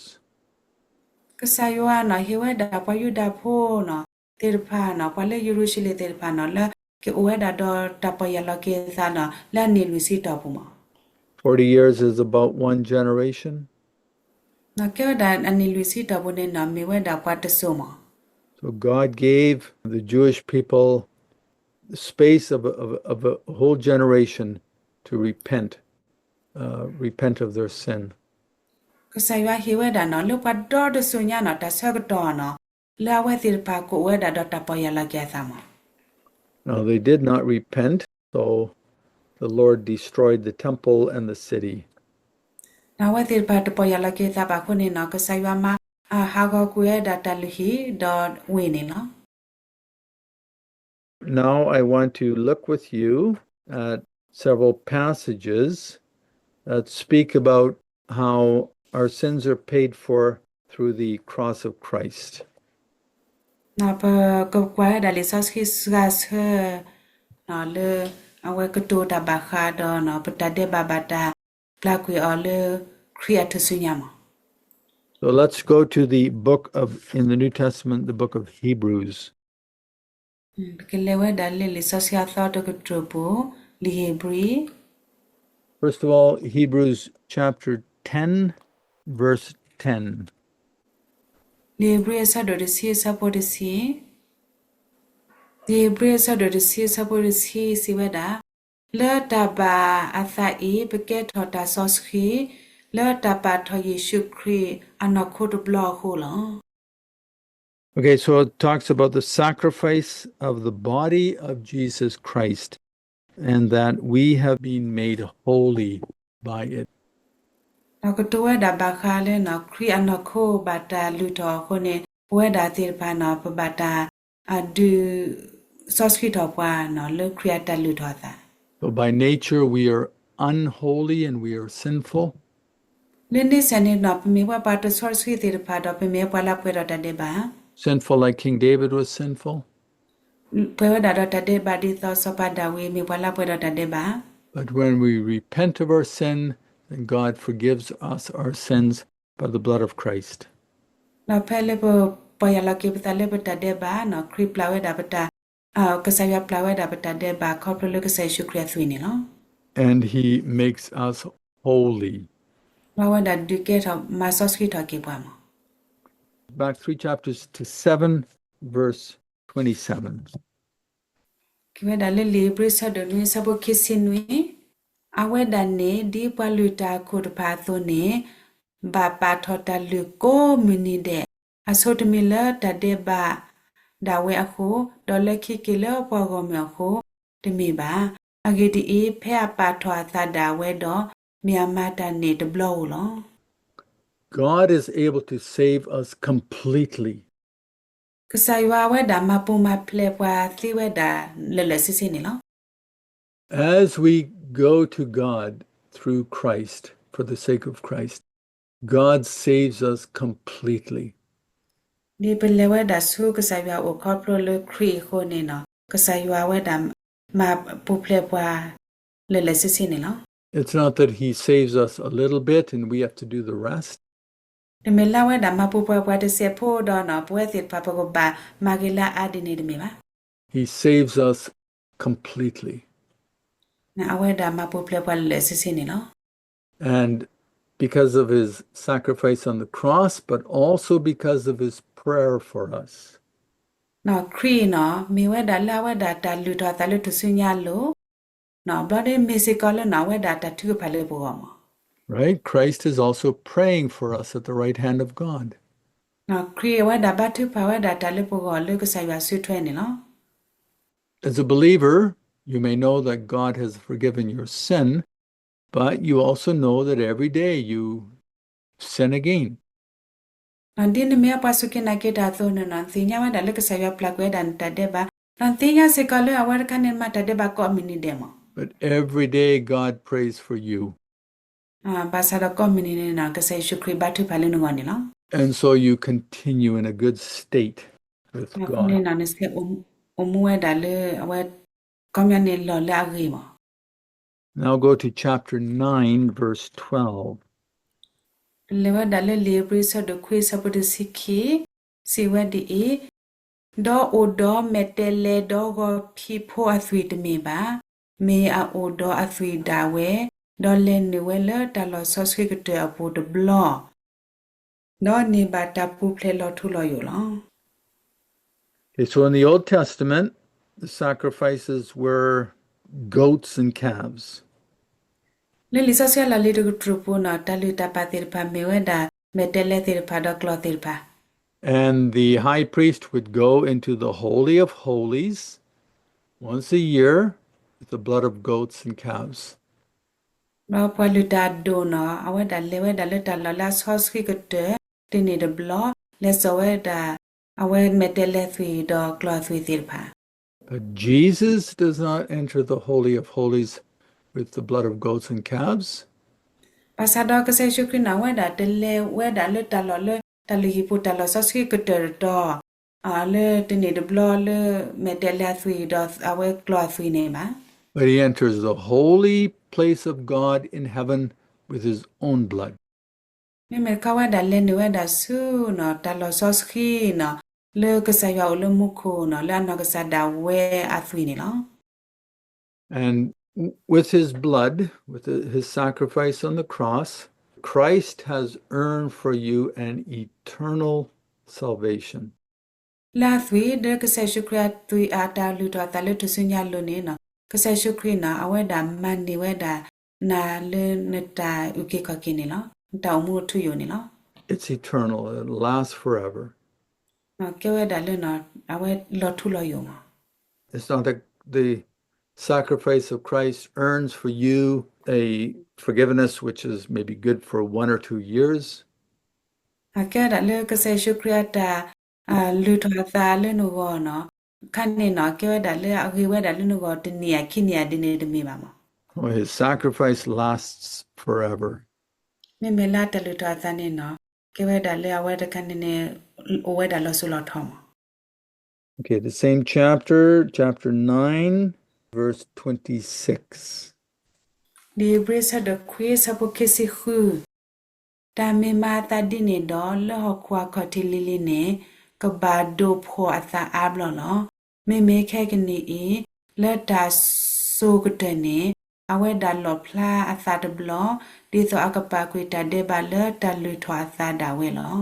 ကစၢ်ယွၤနီၤ ဟ့ၣ်ဝဲဒၣ်ပှၤယူဒၤဖိနီၤ သ့ၣ်တဖၣ်နီၤ ပှၤလၢယရူၤၡလ့ၣ်သ့ၣ်တဖၣ်နီၤ လၢကအိၣ်ဝဲဒၣ်ဒီးတၢ်ပီၢ်ယၢ်လီၤက့ၤအသးနီၤ လၢအနံၣ်လွံၢ်ဆံတီၢ်ပူၤမး Forty years is about one generation. ကဲဝဲဒၣ်အနံၣ်လွံၢ်ဆံတီၢ်ပူၤန့ၣ်နီၤ မ့ၢ်ဝဲဒၣ်ပှၤတစိၤမး So God gave the Jewish people the space of, of, of a whole generation to repent, uh, repent of their sin. ကစၢ်ယွၤဟ့ၣ်ဝဲဒၣ်နီၤ လၢပှၤဒီတစိၤညါနီၤ တၢ်ဆၢကတီၢ်နီၤ လၢအဝဲသ့ၣ်တဖၣ်ကအိၣ်ဝဲဒၣ်ဒီးတၢ်ပီၢ်ယၢ်လီၤက့ၤအသးမး Now they did not repent, so the Lord destroyed the temple and the city. နီၤအဝဲသ့ၣ်တဖၣ်တပီၢ်ယၢ်လီၤက့ၤအသးဘၣ်အဃိန့ၣ်နီၤ ကစၢ်ယွၤမၤ ဟးဂီၤကွံာ်ဝဲဒၣ်တၢ်လုၢ်ဟံၣ်ဒီးဝ့ၢ်န့ၣ်လီၤ. Now I want to look with you at several passages that speak about how our sins are paid for through the cross of Christ. ပကကွၢ်ဝဲဒၣ်လံာ်စီဆှံစှၤဆၢ လၢအဝဲကတိၤတၢ်ဘၣ်ဃးဒီး ပတၢ်ဒဲးဘးဘၣ်တၢ်ပျၢ်ကွံာ်အီၤလၢခရံာ်အထူၣ်စုညါမး. So let's go to the book of, in the New Testament, the book of Hebrews. ပကလဲၤဝဲဒၣ်လၢလံာ်စီဆှံအသီတကတြူၢ်ပူၤ, လံာ်ဧ့ၤဘြံၤ First of all, Hebrews chapter ten, verse ten. လံာ်ဧ့ၤဘြံၤအဆၢဒိၣ်တဆံအဆၢဖိတဆံ, လံာ်ဧ့ၤဘြံၤအဆၢဒိၣ်တဆံအဆၢဖိတဆံစံးဝဲဒၣ်, လၢတၢ်ဘၣ်အသးအံၤ ပကဲထီၣ်တၢ်စီဆှံ လၢတၢ်ပာ်ထီၣ်ယ့ၣ်ၡူးခရံာ်အနီၢ်ခိတဘျီအဃိလီၤ. Okay, so it talks about the sacrifice of the body of Jesus Christ and that we have been made holy by it. ဒီးကတိၤဝဲဒၣ်ဘၣ်ဃးလၢ ခရံာ်အနီၢ်ခိဘၣ်တၢ်လုၢ်ထီၣ်အဃိန့ၣ် ပဝဲဒၣ်သ့ၣ်တဖၣ်န့ၣ် ပဘၣ်တၢ်ဒုး စီဆှံထီၣ်ပှၤ လၢခရံာ်အတၢ်လုၢ်ထီၣ်အသး So by nature we are unholy and we are sinful. လၢန့ဆၢၣ်န့ၣ်ဒီး ပမ့ၢ်ဝဲပှၤတစီဆှံသ့ၣ်တဖၣ် ဒီးပမ့ၢ်ပှၤလၢပှဲၤဒီးတၢ်ဒဲးဘး Sinful like King David was sinful. ပှဲၤဝဲဒၣ်ဒီးတၢ်ဒဲးဘးဒ်သိးစီၤပၤဒၤဝံးမ့ၢ်ပှၤလၢပှဲၤဒီးတၢ်ဒဲးဘး But when we repent of our sin, then God forgives us our sins by the blood of Christ. ဒီးဖဲလၢပပီၢ်ယၢ်လီၤက့ၤပသးလၢပတၢ်ဒဲးဘးန့ၣ် ခရံာ်ပျၢ်ဝဲဒၣ်ပတၢ်, ကစၢ်ယွၤပျၢ်ဝဲဒၣ်ပတၢ်ဒဲးဘးခီဖျိလၢကစၢ်ယ့ၣ်ၡူးခရံာ်အသွံၣ်န့ၣ်လီၤ. And he makes us holy. ဒီးအဝဲဒၣ်ဒုးကဲထီၣ်မၤစီဆှံထီၣ်က့ၤပှၤမး. Back three chapters to seven, verse twenty-seven. က့ၤဝဲဒၣ်လၢလံာ်ဧ့ၤဘြံၤဆၢဒိၣ်နွံဆၢဖိခံဆံနွံ, အဝဲဒၣ်န့ၣ် ဒ်ပှၤလုၢ်တၢ်အခိၣ်တဖၣ်အသိးန့ၣ် ဘၣ်ပာ်ထီၣ်တၢ်လုၢ်ကိးမုၢ်နံၤဒဲး, အဆိတမံၤလၢတၢ်ဒဲးဘးဒၣ်ဝဲအဃိ, ဒီးလၢခံက့ၤလၢပှၤဂီၢ်မုၢ်အဃိတမ့ၢ်ဘၣ်. အဂ့ၢ်ဒ်အံၤ, ဖဲအပာ်ထီၣ်အသးဒၣ်ဝဲဒီး မ့ၢ်အမၤတၢ်န့ၣ်တဘျီဧိၤလီၤ. God is able to save us completely. ကစၢ်ယွၤအဝဲဒၣ်မၤပူၤမၤဖျဲးပှၤသ့ဝဲဒၣ်လၢာ်လၢာ်ဆ့ဆ့န့ၣ်လီၤ. As we go to God through Christ, for the sake of Christ, God saves us completely. ဒ်ပလဲၤဝဲဒၣ်ဆူကစၢ်ယွၤအိၣ်ခီဖျိလၢခရံာ်အဃိန့ၣ်ဒီး ကစၢ်ယွၤအဝဲဒၣ်မၤပူၤဖျဲးပှၤလၢာ်လၢာ်ဆ့ဆ့န့ၣ်လီၤ. It's not that he saves us a little bit and we have to do the rest. တမ့ၢ်လၢအဝဲဒၣ်မၤပူၤဖျဲးပှၤတစဲးဖိဒီးန့ၣ် ပဝဲသ့ၣ်တဖၣ်ပကဘၣ်မၤဂ့ၤလၢအအါဒ်န့ၣ်တမ့ၢ်ဘၣ်. He saves us completely. အဝဲဒၣ်မၤပူၤဖျဲးပှၤလၢာ်လၢာ်ဆ့ဆ့န့ၣ်လီၤ. And because of his sacrifice on the cross, but also because of his prayer for us. ဒီးခရံာ်န့ၣ် မ့ၢ်ဝဲဒၣ်လၢအဝဲဒၣ်တၢ်လုၢ်ထီၣ်အသးလၢထူၣ်စုညါအလိၤ, ဘျီဒ်မ့ၢ်စ့ၢ်ကီးလၢန့ၣ် အဝဲဒၣ်တၢ်ထုကဖၣ်လၢပဂီၢ်မး. Right? Christ is also praying for us at the right hand of God. ခရံာ်အဝဲဒၣ်ဘါထုကဖၣ်ဝဲဒၣ်တၢ်လၢပဂီၢ်လၢကစၢ်ယွၤစုထွဲန့ၣ်လီၤ. As a believer, you may know that God has forgiven your sin, but you also know that every day you sin again. ဒီးဒ်နမ့ၢ်ပှၤစူၢ်က့ၤနာ်က့ၤတၢ်အသိးန့ၣ် နသ့ၣ်ညါဝဲဒၣ်လၢကစၢ်ယွၤပျၢ်ကွံာ်ဝဲဒၣ်နတၢ်ဒဲးဘး, ဒီးနသ့ၣ်ညါစ့ၢ်ကီးလၢအဝဲတခါန့ၣ်မၤတၢ်ဒဲးဘးကိးမုၢ်နံၤဒဲးမး. But every day God prays for you. ဘၣ်ဆၣ်ဒီးကိးမုၢ်နံၤန့ၣ် ကစၢ်ယ့ၣ်ၡူးခရံာ်ဘါထုကဖၣ်လၢနဂီၢ်န့ၣ်လီၤ. And so you continue in a good state with God. အဃိန့ၣ် နဆဲးအိၣ်မူဝဲဒၣ်လၢအဝဲ ခီပညီန့ၣ်လီၢ်လၢအဂ့ၤမး. Now go to chapter nine, verse twelve. လဲၤဝဲဒၣ်လၢလံာ်ဧ့ၤဘြံၤဆၢဒိၣ်ခွံဆၢဖိတဆံခံ, စံးဝဲဒ်အံၤ, ဒီးအိၣ်ဒီးမဲာ်တဲးလဲးဒီးဂီၤဖံးဖိအသွံၣ်တမ့ၢ်ဘၣ်, မ့ၢ်အအိၣ်ဒီးအသွံၣ်ဒၣ်ဝဲ, ဒီးလဲၤနုာ်ဝဲလၢတၢ်လီၢ်စီဆှံကတၢၢ်အပူၤတဘျီ ဒီးန့ၢ်ဘၣ်တၢ်ပူၤဖျဲးလီၤထူလီၤယိာ်လီၤ. Okay, so in the Old Testament, the sacrifices were goats and calves. လၢလံာ်စီဆှံအလီၢ်လံၤတကတြူၢ်ပူၤန့ၣ် တၢ်လုၢ်တၢ်ပာ်သ့ၣ်တဖၣ်မ့ၢ်ဝဲဒၣ် မဲာ်တဲးလဲးသ့ၣ်တဖၣ်ဒီးကျီၢ်သ့ၣ်တဖၣ် And the high priest would go into the Holy of Holies once a year with the blood of goats and calves. ဒီးပှၤလုၢ်တၢ်အဒိၣ်န့ၣ် အဝဲဒၣ်လဲၤဝဲဒၣ်လၢတၢ်လီၢ်လၢအစီဆှံကတၢၢ် တနံၤတဘျီ လဲၤစိာ်ဝဲဒၣ် အဝဲမဲာ်တဲးလဲးအသွံၣ်ဒီးကျီၢ်အသွံၣ်သ့ၣ်တဖၣ် But Jesus does not enter the Holy of Holies with the blood of goats and calves. ဘၣ်ဆၣ်ဒီးကစၢ်ယ့ၣ်ၡူးခရံာ်န့ၣ် အဝဲဒၣ်တလဲၤဝဲဒၣ်လၢတၢ်လီၢ်လၢ တၢ်လုၢ်ဟံၣ်ပူၤတၢ်လီၢ်စီဆှံကတၢၢ်တတီၤ လၢတနံၤတဘျီလၢ မဲာ်တဲးလဲးအသွံၣ်ဒီးအဝဲကျီၢ်အသွံၣ်န့ၣ်ဘၣ်. But he enters the holy place of God in heaven with his own blood. မ့မ့ၢ်တခီဝဲဒၣ်လဲၤနုာ်ဝဲဒၣ်ဆူန့ၣ် တၢ်လီၢ်စီဆှံန့ၣ် လၢကစၢ်ယွၤအိၣ်လၢမူခိၣ်န့ၣ် လၢအနီၢ်ကစၢ်ဒၣ်ဝဲအသွံၣ်န့ၣ်လီၤ. And with his blood, with his sacrifice on the cross, Christ has earned for you an eternal salvation. လၢအသွံၣ်ဒီးကစၢ်ယ့ၣ်ၡူးခရံာ်အသွံၣ်အတၢ်လုၢ်ထီၣ်အသးလၢထူၣ်စုညါအလိၤန့ၣ် ကစၢ်ယ့ၣ်ၡူးခရံာ်န့ၣ် အဝဲဒၣ်မၤန့ၢ်ဝဲဒၣ်နၤလၢနတၢ်အုၣ်က့ၤခီၣ်က့ၤန့ၣ်လီၤ. နတၢ်အိၣ်မူအထူအယိာ်န့ၣ်လီၤ. It's eternal, it lasts forever. ကဲဝဲဒၣ်လၢ အဝဲလီၤထူလီၤယိာ်မး. It's not that the sacrifice of Christ earns for you a forgiveness which is maybe good for one or two years. ကဲဝဲဒၣ်လၢကစၢ်ယ့ၣ်ၡူးခရံာ်အတၢ်လုၢ်ထီၣ်အသးလၢနဂီၢ်န့ၣ် ခါန့ၣ်န့ၣ် ကဲဝဲဒၣ်လၢအဂ့ၤဝဲဒၣ်လၢနဂီၢ်တနံၣ်ဧါခံနံၣ်ဧါဒ်န့ၣ်တမ့ၢ်ဘၣ်မး. His sacrifice lasts forever. မ့မ့ၢ်လၢအတၢ်လုၢ်ထီၣ်အသးန့ၣ်န့ၣ် ကဲဝဲဒၣ်လၢအဝဲတခါန့ၣ်န့ၣ် အိၣ်ဝဲဒၣ်လီၤစိၤလီၤထီမး. Okay, the same chapter, chapter nine, verse twenty-six. လံာ်ဧ့ၤဘြံၤဆၢဒိၣ်ခွံဆၢဖိခံဆံဃု, တၢ်မ့ၢ်မၤအသးဒ်န့ၣ်ဒီး လၢဟီၣ်ခိၣ်အခီၣ်ထံးလံၤလံၤန့ၣ် ကဘၣ်ဒိးဖှီၣ်အသးအါဘျီလီၤ. မ့မ့ၢ်ခဲကနံၣ်အံၤ လၢတၢ်စိၤကတၢၢ်န့ၣ် အဝဲဒၣ်လီၣ်ဖျါအသးတဘျီ ဒ်သိးအကပာ်ကွံာ်တၢ်ဒဲးဘးလၢတၢ်လုၢ်ထီၣ်အသးဒၣ်ဝဲလီၤ.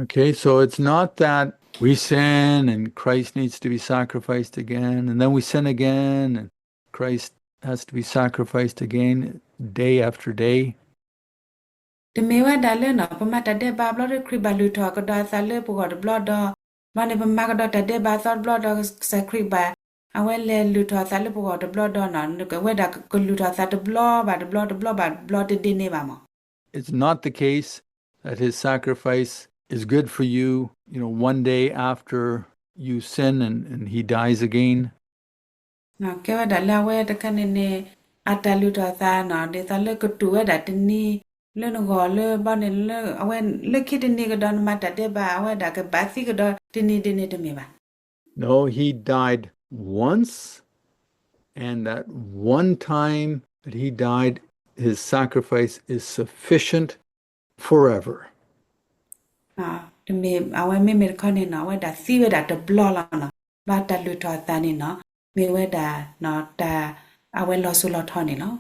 Okay, so it's not that we sin and Christ needs to be sacrificed again, and then we sin again, and Christ has to be sacrificed again, day after day. တမ့ၢ်ဝဲဒၣ်လၢန့ၣ် ပမၤတၢ်ဒဲးဘးဘျီဒီး ခရံာ်ဘၣ်လုၢ်ထီၣ်ကဒီးအသးလၢပဂီၢ်တဘျီဒီး, ဘၣ်န့ၣ်ပမၤကဒီးတၢ်ဒဲးဘးအသီတဘျီဒီး ကစၢ်ခရံာ်ဘၣ် အဝဲလဲၤလုၢ်ထီၣ်အသးလၢပဂီၢ်တဘျီဒီးန့ၣ် ဝဲဒၣ်ကလုၢ်ထီၣ်အသးတဘျီဘၣ်တဘျီ တဘျီဘၣ်တဘျီတဒ်န့ၣ်ဘၣ်မး. It's not the case that his sacrifice is good for you, you know, one day after you sin and, and he dies again. ကဲဝဲဒၣ်လၢအဝဲတခါန့ၣ်န့ၣ် အတၢ်လုၢ်ထီၣ်အသးန့ၣ် ဒ်သိးလၢကတူၢ်ဝဲဒၣ်တနံၤ လၢနဂီၢ်လၢဘီန့ၣ်လၢ အဝဲလၢခံတနံၤကဒီးနမၤတၢ်ဒဲးဘး အဝဲဒၣ်ကဘၣ်သံကဒီးတနံၤဒ်န့ၣ်တမ့ၢ်ဘၣ်. No, he died once, and that one time that he died, his sacrifice is sufficient forever. တမ့ၢ် အဝဲမ့မ့ၢ်တခီန့ၣ်န့ၣ် အဝဲဒၣ်သံဝဲဒၣ်တဘျီလီၤန့ၣ်, ဘၣ်တၢ်လုၢ်ထီၣ်အသးန့ၣ်န့ၣ် မ့ၢ်ဝဲဒၣ် တၢ် အဝဲလီၤစိၤလီၤထီန့ၣ်လီၤ.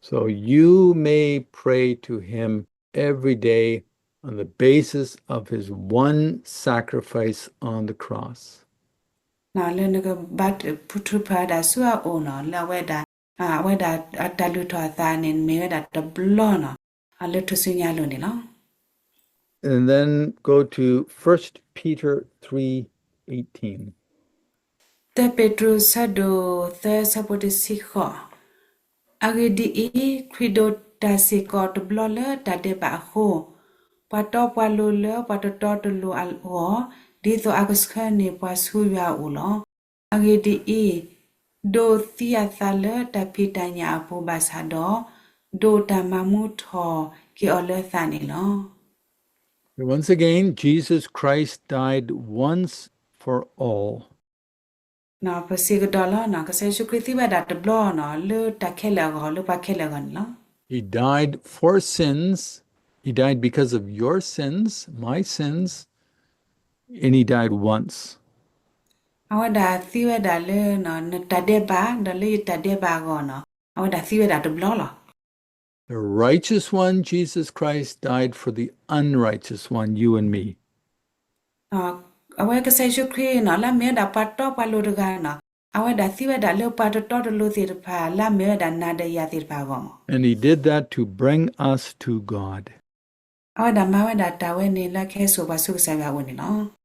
So you may pray to him every day on the basis of his one sacrifice on the cross. လၢနကဘါထုကဖၣ်ဝဲဒၣ်ဆူအအိၣ်န့ၣ် လၢအဝဲဒၣ် အဝဲဒၣ်တၢ်လုၢ်ထီၣ်အသးန့ၣ် မ့ၢ်ဝဲဒၣ်တဘျီန့ၣ် လၢထူၣ်စုညါအလိၤန့ၣ်လီၤ. And then go to First Peter three eighteen. တၢပ့းတရူးဆၢဒိၣ်သၢဆၢဖိတဆံဃိး, အဂ့ၢ်ဒ်အံၤ, ခရံာ်ဒိးတၢ်စ့ၢ်ကီးတဘျီလၢတၢ်ဒဲးဘးအဃိ, ပှၤတီပှၤလိၤလၢပှၤတတီတလိၤအဂီၢ်, ဒ်သိးအကဆှၢန့ၢ်ပှၤဆူယွၤအအိၣ်လီၤ. အဂ့ၢ်ဒ်အံၤ, ဒိးသံအသးလၢတၢ်ဖံးတၢ်ညၣ်အပူၤဘၣ်ဆၣ်ဒီး, ဒိးတၢ်မၤမူထီၣ်က့ၤအီၤလၢသးန့ၣ်လီၤ. Once again, Jesus Christ died once for all. ပစံးကဒီးလီၤ, ကစၢ်ယ့ၣ်ၡူးခရံာ်သံဝဲဒၣ်တဘျီန့ၣ် လၢတၢ်ခဲလၢာ်အဂီၢ် လၢပှၤခဲလၢာ်အဂီၢ်န့ၣ်လီၤ. He died for sins, he died because of your sins, my sins, and he died once. အဝဲဒၣ်သံဝဲဒၣ်လၢ နတၢ်ဒဲးဘး ဒီးလၢယတၢ်ဒဲးဘးအဂီၢ်န့ၣ် အဝဲဒၣ်သံဝဲဒၣ်တဘျီလီၤ. The righteous one, Jesus Christ, died for the unrighteous one, you and me. အဝဲကစၢ်ယ့ၣ်ၡူးခရံာ်န့ၣ် လၢအမ့ၢ်ဝဲဒၣ်ပှၤတီပှၤလိၤတဂၤန့ၣ် အဝဲဒၣ်သံဝဲဒၣ်လၢပှၤတတီတလိၤသ့ၣ်တဖၣ် လၢအမ့ၢ်ဝဲဒၣ်နၤဒီးယၤသ့ၣ်တဖၣ်အဂီၢ်မး. And he did that to bring us to God. အဝဲဒၣ်မၤဝဲဒၣ်တၢ်ဝဲန့ၣ် လၢကဟဲစိာ်ပှၤဆူကစၢ်ယွၤအအိၣ်န့ၣ်လီၤ.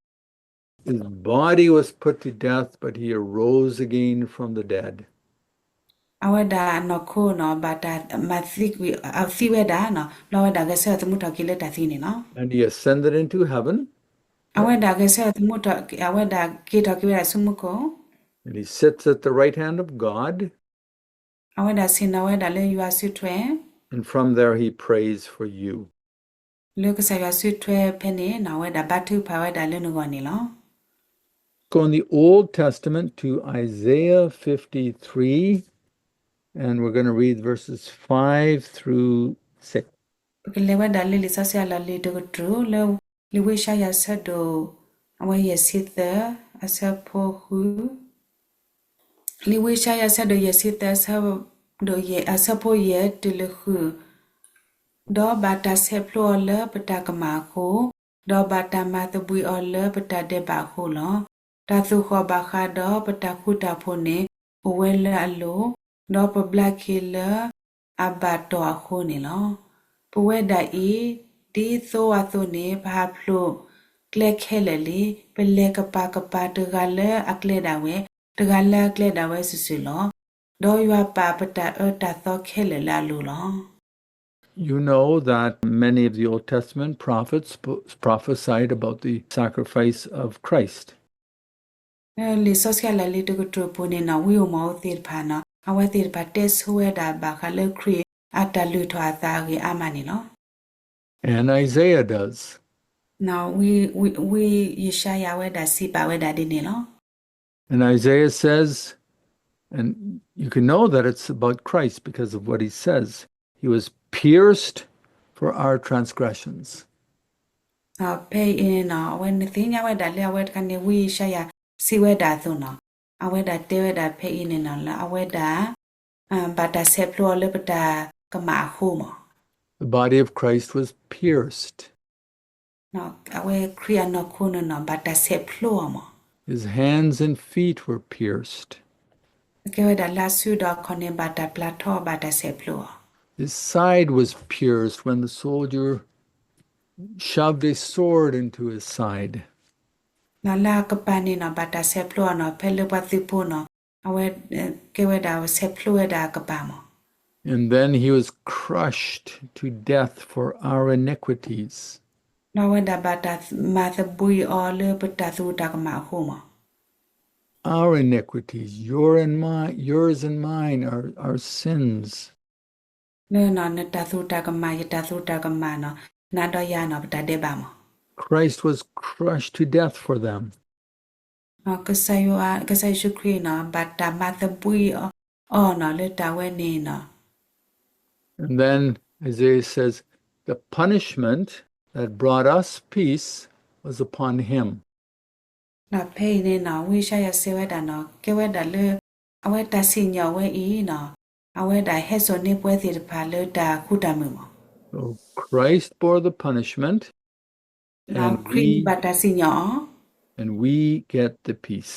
His body was put to death, but he arose again from the dead. အဝဲဒၣ်အနီၢ်ခိနီၤ ဘၣ်တၢ်မၤသံကွံာ် အသံဝဲဒၣ်နီၤ, ဘျီအဝဲဒၣ်ဂဲၤဆၢထၢၣ်သမူထီၣ်က့ၤလၢတၢ်သံန့ၣ်လီၤ. And he ascended into heaven. အဝဲဒၣ်ဂဲၤဆၢထၢၣ်သမူထီၣ် အဝဲဒၣ်က့ၤထီၣ်က့ၤဝဲဒၣ်ဆူမူခိၣ် And he sits at the right hand of God. အဝဲဒၣ်ဆ့ၣ်နီၤဝဲဒၣ်လၢယွၤစုထွဲ And from there he prays for you. လၢကစၢ်ယွၤစုထွဲဖဲန့ၣ်နီၤ အဝဲဒၣ်ဘါထုကဖၣ်ဝဲဒၣ်လၢနဂီၢ်န့ၣ်လီၤ. Go in the Old Testament to Isaiah fifty-three, and we're going to read verses five through six. ပကလဲၤဝဲဒၣ်လၢလံာ်စီဆှံအလီၢ်လံၤတကတြူၢ်လၢ လံာ်ဝံယၡါယၤဆၢဒိၣ် အဝဲယဲၢ်ဆံသၢ အဆၢဖိဃု လံာ်ဝံယၡါယၤဆၢဒိၣ်ယဲၢ်ဆံသၢ အဆၢဒိၣ်ယဲၢ် အဆၢဖိယဲၢ်တုၤလၢဃု, ဒီးဘၣ်တၢ်ဆဲးဖျိအီၤလၢပတၢ်ကမၣ်အဃိ, ဒီးဘၣ်တၢ်မၤသဘှံးအီၤလၢပတၢ်ဒဲးဘးအဃိလီၤ. တၢ်သူၣ်ဃီၣ်ဘၣ်ဃးဒီးပတၢ်ဃူတၢ်ဖိးန့ၣ် အိၣ်ဝဲလၢအလိၤ, ဒီးပဘျါက့ၤလၢအဘၣ်တီၢ်အဃိန့ၣ်လီၤ. ပဝဲဒၣ်အံၤ ဒ်သိအသိးန့ၣ် ပဟးဖျိးကျဲခဲလၢာ်လံ, ပလဲၤကပၤကပၤတဂၤလၢအကျဲဒၣ်ဝဲ, တဂၤလၢအကျဲဒၣ်ဝဲစုာ်စုာ်လီၤ. ဒီးယွၤပာ်ပတၢ်အၢတၢ်သီခဲလၢာ်လၢအလိၤလီၤ. You know that many of the Old Testament prophets sp- prophesied about the sacrifice of Christ. လံာ်စီဆှံအလီၢ်လံၤတကတြူၢ်ပူၤန့ၣ်နီၤ ဝံဧိၤမီၣ်ဧိၤသ့ၣ်တဖၣ်နီၤ အဝဲသ့ၣ်တဖၣ်တဲဆိဝဲဒၣ်ဘၣ်ဃးလၢခရံာ်အတၢ်လုၢ်ထီၣ်အသးအဂ့ၢ်အါမးန့ၣ်လီၤ. And Isaiah does. နီၤ ဝံ ဝံ ဝံယၡါယၤဝဲဒၣ်စံးပာ်ဝဲဒၣ်ဒ်န့ၣ်လီၤ. And Isaiah says, and you can know that it's about Christ because of what he says, he was pierced for our transgressions. ဖဲအံၤန့ၣ်နီၤ အဝဲနသ့ၣ်ညါဝဲဒၣ်လၢအဝဲတခါန့ၣ် ဝံယၡါယၤစံးဝဲဒၣ်အသိးနီၤ အဝဲဒၣ်တဲဝဲဒၣ်ဖဲအံၤန့ၣ်နီၤ လၢအဝဲဒၣ် ဘၣ်တၢ်ဆဲးဖျိအီၤလၢပတၢ်ကမၣ်အဃိမး. The body of Christ was pierced. အဝဲခရံာ်အနီၢ်ခိန့ၣ်နီၤ ဘၣ်တၢ်ဆဲးဖျိအီၤမး. His hands and feet were pierced. ကဲဝဲဒၣ်လၢအစုဒီးအခီၣ်န့ၣ် ဘၣ်တၢ်ပျၢ်ထီၣ် ဘၣ်တၢ်ဆဲးဖျိအီၤ. His side was pierced when the soldier shoved a sword into his side. နီၤလၢအကပၤန့ၣ်နီၤ ဘၣ်တၢ်ဆဲးဖျိအီၤနီၤ ဖဲလၢပှၤသုးဖိနီၤ အဝဲ ကဲဝဲဒၣ်ဆဲးဖျိဝဲဒၣ်အကပၤမး. And then he was crushed to death for our iniquities. ဒီးအဝဲဒၣ်ဘၣ်တၢ်မၤသဘှံးအီၤလၢပတၢ်သူၣ်တၢ်ကမၣ်အဃိမး. Our iniquities, your and my, yours and mine, our, our sins. လၢနီၤ နတၢ်သူၣ်တၢ်ကမၣ် ယတၢ်သူၣ်တၢ်ကမၣ်နီၤ နၤဒီးယၤနီၤ ပတၢ်ဒဲးဘးမး. Christ was crushed to death for them. ကစၢ်ယ့ၣ်ၡူးခရံာ်နီၤ ဘၣ်တၢ်မၤသဘှံးအီၤနီၤ လၢတၢ်ဝဲန့ၣ်နီၤ. And then Isaiah says, the punishment that brought us peace was upon him. ဒီးဖဲအံၤန့ၣ်နီၤ ဝံယၡါယၤစံးဝဲဒၣ်နီၤ ကဲဝဲဒၣ်လၢ အဝဲတၢ်စံၣ်ညီၣ်ဝဲအံၤနီၤ အဝဲဒၣ်ဟဲစိာ်န့ၢ်ပဝဲသ့ၣ်တဖၣ်လၢတၢ်ဃူတၢ်မုာ်မး. So Christ bore the punishment, ဒီးခရံာ်ဘၣ်တၢ်စံၣ်ညီၣ်အီၤ and we get the peace.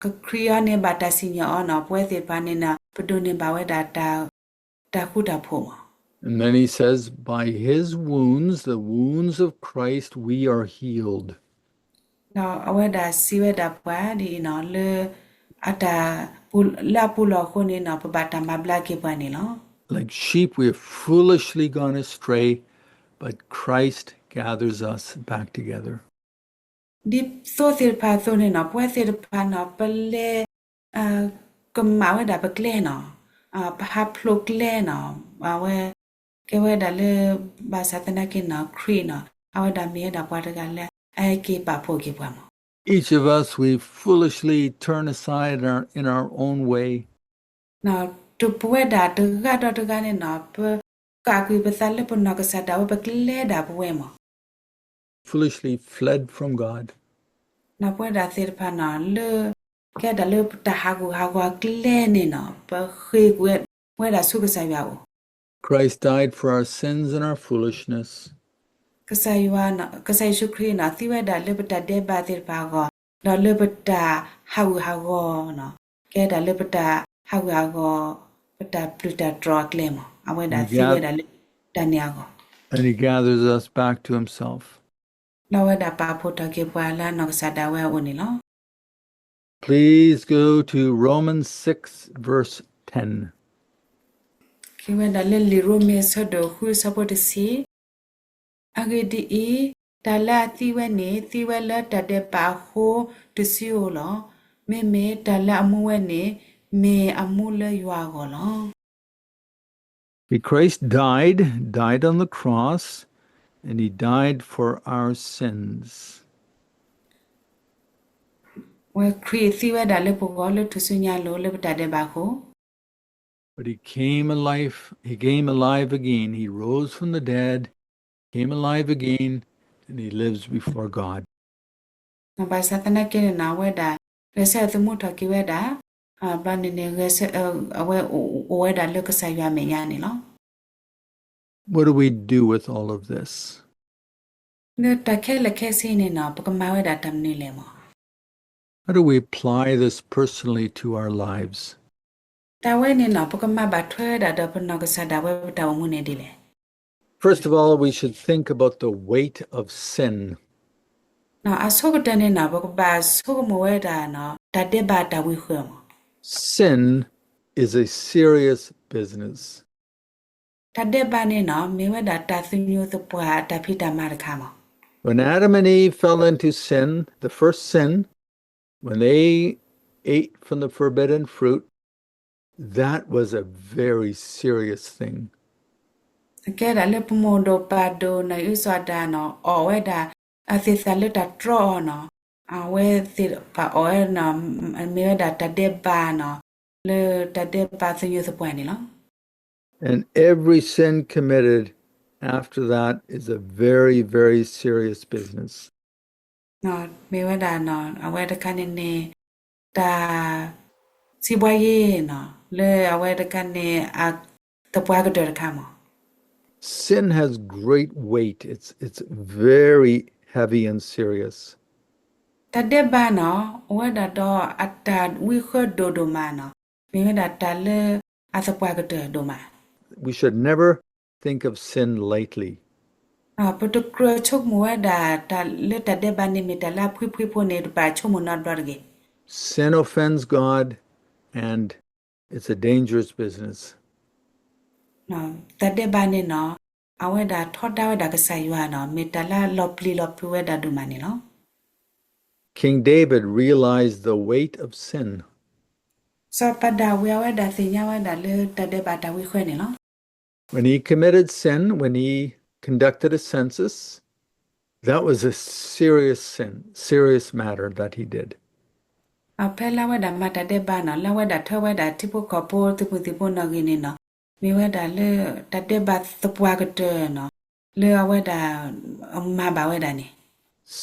ကခရံာ်အံၤန့ၣ် ဘၣ်တၢ်စံၣ်ညီၣ်အီၤနီၤ ပဝဲသ့ၣ်တဖၣ်န့ၣ်နီၤ ပဒိးန့ၢ်ဘၣ်ဝဲဒၣ် တၢ်ဃူတၢ်ဖိးမး. And then he says, by his wounds, the wounds of Christ, we are healed. ဒီးအဝဲဒၣ်စံးဝဲဒၣ်ပှၤဒ်အံၤနီၤ လၢ အတၢ် လၢအပူၤလီၢ်အဃိန့ၣ်နီၤ ပဘၣ်တၢ်မၤဘျါက့ၤပှၤန့ၣ်လီၤ. Like sheep, we have foolishly gone astray, but Christ gathers us back together. ဒ်သိသ့ၣ်တဖၣ်အသိးန့ၣ်နီၤ ပဝဲသ့ၣ်တဖၣ်နီၤ ပလဲၤ ကမၣ်ဝဲဒၣ်ပကျဲနီၤ, ပဟးဖျိးကျဲနီၤ, အဝဲ ကဲဝဲဒၣ်လၢ ဘၣ်ဆၣ်သနာ်က့နီၤ ခရံာ်နီၤ အဝဲဒၣ်မ့ၢ်ဝဲဒၣ်ပှၤတဂၤလၢ အဟဲက့ၤပာ်ဖှိၣ်က့ၤပှၤမး. Each of us, we foolishly turn aside in our, in our own way. ပဝဲဒၣ်တဂၤဒီးတဂၤန့ၣ်နီၤ ပကးကွံာ်ပသးလၢ ပနီၢ်ကစၢ်ဒၣ်ဝဲ ပကျဲဒၣ်ပဝဲမး. Foolishly fled from God. နီၤ ပဝဲဒၣ်သ့ၣ်တဖၣ်နီၤ လၢ ကဲဒၣ်လၢပတၢ်ဟးဂူာ်ဟးဂီၤကျဲန့ၣ်နီၤ ပဃ့ၢ်ကွံာ်ဝဲဒၣ်ဆူကစၢ်ယွၤအအိၣ်. Christ died for our sins and our foolishness. ကစၢ်ယ့ၣ်ၡူးခရံာ်နီၤ သံဝဲဒၣ်လၢပတၢ်ဒဲးဘးသ့ၣ်တဖၣ်အဂီၢ်, ဒီးလၢပတၢ်ဟးဂူာ်ဟးဂီၤနီၤ ကဲဒၣ်လၢပတၢ်ဟးဂူာ်ဟးဂီၤ ပတၢ်ပျုၢ်တၢ်တြီအကျဲမး. အဝဲဒၣ်သံဝဲဒၣ်လၢတၢ်န့ၣ်အဂီၢ်. And he gathers us back to himself. ဒီးအဝဲဒၣ်ပာ်ဖှိၣ်ထီၣ်က့ၤပှၤလၢအနီၢ်ကစၢ်ဒၣ်ဝဲအအိၣ်န့ၣ်လီၤ. Please go to Romans six, verse ten. က့ၤဝဲဒၣ်လၢလံာ်ရိမ့ၤအဆၢဒိၣ်ဃုအဆၢဖိတဆံ, အဂ့ၢ်ဒ်အံၤ, တၢ်လၢအသံဝဲန့ၣ် သံဝဲလၢတၢ်ဒဲးဘးအဃိတစုဧိၤလီၤ. မ့မ့ၢ်တၢ်လၢအမူဝဲန့ၣ် မ့ၢ်အမူလၢယွၤအဂီၢ်လီၤ. Christ died, died on the cross, and he died for our sins. ဝဲခရံာ်သံဝဲဒၣ်လၢပဂီၢ်လၢထူၣ်စုညါအလိၤလၢပတၢ်ဒဲးဘးအဃိ But he came alive, he came alive again. He rose from the dead, came alive again, and he lives before God. ဘၣ်ဆၣ်သနာ်က့န့ၣ်နီၤ အဝဲဒၣ် ဂဲၤဆၢထၢၣ်သမူထီၣ်က့ၤဝဲဒၣ်, ဘျီန့ၣ်န့ၣ် ဂဲၤဆၢ, အဝဲအိၣ်ဝဲဒၣ်လၢကစၢ်ယွၤအမဲာ်ညါန့ၣ်လီၤ. What do we do with all of this? လၢတၢ်ခဲလၢာ်ခဲဆ့န့ၣ်နီၤ ပကမၤဝဲဒၣ်တၢ်မနုၤလဲၣ်မး. How do we apply this personally to our lives? တၢ်ဝဲန့ၣ်နီၤ ပကမၤဘၣ်ထွဲဝဲဒၣ်ဒီးပနီၢ်ကစၢ်ဒၣ်ဝဲပတၢ်အိၣ်မူန့ၣ်ဒ်လဲၣ်. First of all, we should think about the weight of sin. အဆိကတၢၢ်န့ၣ်နီၤ ပကဘၣ်ဆိကမိၣ်ဝဲဒၣ်နီၤ တၢ်ဒဲးဘးတၢ်ဝံၤဃၢၤမး. Sin is a serious business. တၢ်ဒဲးဘးန့ၣ်နီၤ မ့ၢ်ဝဲဒၣ်တၢ်သညူးသပှၢ်အတၢ်ဖံးတၢ်မၤတခါမး. When Adam and Eve fell into sin, the first sin, when they ate from the forbidden fruit, that was a very serious thing. အကဲဒၣ်လၢပမိၢ်ဒိၣ်ပၢ်ဒိၣ်နီၤ အံၣ်စၢ်အၤဒၣ်နီၤ အီၣ်ဝဲဒၣ် အသ့ၣ်သၣ်လၢတၢ်တြီအီၤနီၤ အဝဲသ့ၣ်တဖၣ်အီၣ်ဝဲနီၤ မ့ၢ်ဝဲဒၣ်တၢ်ဒဲးဘးနီၤ လၢတၢ်ဒဲးဘးသညူးသပှၢ်န့ၣ်လီၤ. And every sin committed after that is a very, very serious business. မ့ၢ်ဝဲဒၣ်နီၤ အဝဲတခါန့ၣ်န့ၣ် တၢ် စံးဘှါယ့နီၤ လၢအဝဲတခါန့ၣ် အသပှၢ်ကတၢၢ်တခါမး. Sin has great weight. It's, it's very heavy and serious. တၢ်ဒဲးဘးနီၤ အိၣ်ဝဲဒၣ်ဒီးအတၢ်ဝံဃၢဒိၣ်ဒိၣ်မးနီၤ မ့ၢ်ဝဲဒၣ်တၢ်လၢအသပှၢ်ကတၢၢ်ဒိၣ်မး. We should never think of sin lightly. ပတကြၢးဆိကမိၣ်ဝဲဒၣ် တၢ်လၢတၢ်ဒဲးဘးန့ၣ်မ့ၢ်တၢ်လၢအဖှံဖှံဖိန့ၣ် တဘၣ်ဆိကမိၣ်နီတဘျီတဂ့ၤ. Sin offends God, and it's a dangerous business. တၢ်ဒဲးဘးန့ၣ်နီၤ အဝဲဒၣ်ထီဒါဝဲဒၣ်ကစၢ်ယွၤနီၤ မ့ၢ်တၢ်လၢအလီၤပျံၤလီၤဖုးဝဲဒၣ်ဒိၣ်မးန့ၣ်လီၤ. King David realized the weight of sin. စီၤပၤဒၤဝံးအဝဲဒၣ်သ့ၣ်ညါဝဲဒၣ်လၢတၢ်ဒဲးဘးတၢ်ဝံဃၢန့ၣ်လီၤ. When he committed sin, when he conducted a census, that was a serious sin, serious matter that he did. ဖဲလၢအဝဲဒၣ်မၤတၢ်ဒဲးဘးနီၤ လၢအဝဲဒၣ်ထၢဝဲဒၣ်ထံဖိကီၢ်ဖိသုးမုၢ်သံၣ်ဘိနီၣ်ဂံၢ်န့ၣ်နီၤ မ့ၢ်ဝဲဒၣ်လၢတၢ်ဒဲးဘးသပှၢ်ကတၢၢ်နီၤ လၢအဝဲဒၣ် မၤဘၣ်ဝဲဒၣ်န့ၣ်.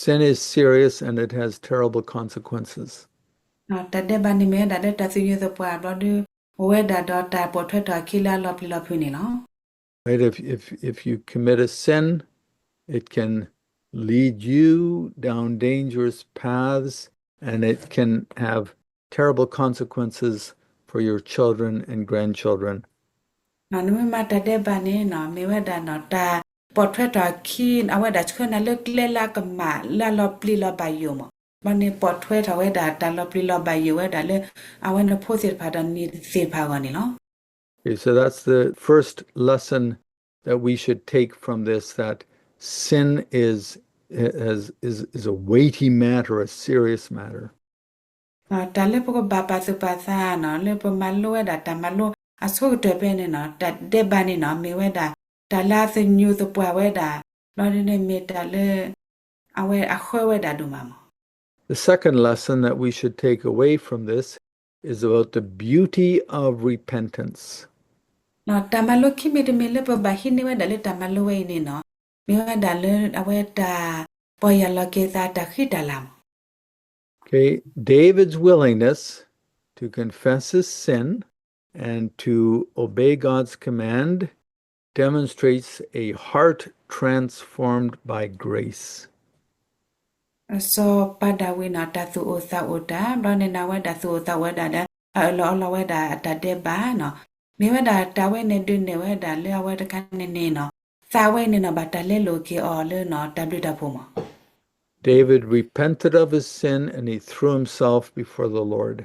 Sin is serious and it has terrible consequences. တၢ်ဒဲးဘးန့ၣ်မ့ၢ်ဝဲဒၣ်လၢတၢ်သညူးသပှၢ်ဘျီဒီး အိၣ်ဝဲဒၣ်ဒီးတၢ်ပိာ်ထွဲထီၣ်အခံလၢအလီၤပျံၤလီၤဖုးန့ၣ်လီၤ. Right? If, if, if you commit a sin, it can lead you down dangerous paths and it can have terrible consequences for your children and grandchildren. နမ့ၢ်မၤတၢ်ဒဲးဘးန့ၣ်နီၤ မ့ၢ်ဝဲဒၣ်နီၤ တၢ်ပိာ်ထွဲထီၣ်အခံ အဝဲဒၣ်ဆှၢနၤလၢကျဲလၢအကမၣ်လၢအလီၤပျံၤလီၤဘၣ်ယိာ်မး. ဘျီန့ၣ်ပိာ်ထွဲထီၣ်ဝဲဒၣ်တၢ်လီၤပျံၤလီၤဘၣ်ယိာ်ဝဲဒၣ်လၢ အဝဲနဖိသ့ၣ်တဖၣ်ဒီးနံၤသ့ၣ်တဖၣ်အဂီၢ်န့ၣ်လီၤ. Okay, so that's the first lesson that we should take from this, that sin is, is, is, is a weighty matter, a serious matter. တၢ်လၢပကဘၣ်ပာ်သူၣ်ပာ်သးနီၤ လၢပမၤလိဝဲဒၣ်တၢ်မၤလိအဆိကတၢၢ်ဖဲန့ၣ်နီၤ တၢ်ဒဲးဘးန့ၣ်နီၤ မ့ၢ်ဝဲဒၣ် တၢ်လၢအသညူးသပှၢ်ဝဲဒၣ် ဘျီဒ်န့ၣ်မ့ၢ်တၢ်လၢ အဝဲအဃၢဝဲဒၣ်ဒိၣ်မးမး. The second lesson that we should take away from this is about the beauty of repentance. တၢ်မၤလိခံမံၤတမံၤလၢပဘၣ်ဟံးန့ၢ်ဝဲဒၣ်လၢ တၢ်မၤလိဝဲအံၤန့ၣ်နီၤ မ့ၢ်ဝဲဒၣ်လၢအဝဲတၢ်ပီၢ်ယၢ်လီၤက့ၤသးတၢ်ဃံတၢ်လၤမး. Okay, David's willingness to confess his sin and to obey God's command demonstrates a heart transformed by grace. စီၤပၤဒၤဝံးနီၤ တၢ်သူၣ်အိၣ်သးအိၣ်တၢ် ဘျီန့ၣ်န့ၣ် အဝဲဒၣ်သူၣ်အိၣ်သးအိၣ်ဝဲဒၣ်ဒီး အအၢၣ်လီၤအီလီၤဝဲဒၣ်အတၢ်ဒဲးဘးနီၤ မ့ၢ်ဝဲဒၣ်တၢ်ဝဲန့ၣ်ဒုးနဲၣ်ဝဲဒၣ်လၢအဝဲတခါန့ၣ်န့ၣ်နီၤ သးဝဲန့ၣ်နီၤ ဘၣ်တၢ်လဲလိာ်က့ၤအီၤလၢနီၤ တၢ်ဘျုးတၢ်ဖှိၣ်မး. David repented of his sin and he threw himself before the Lord.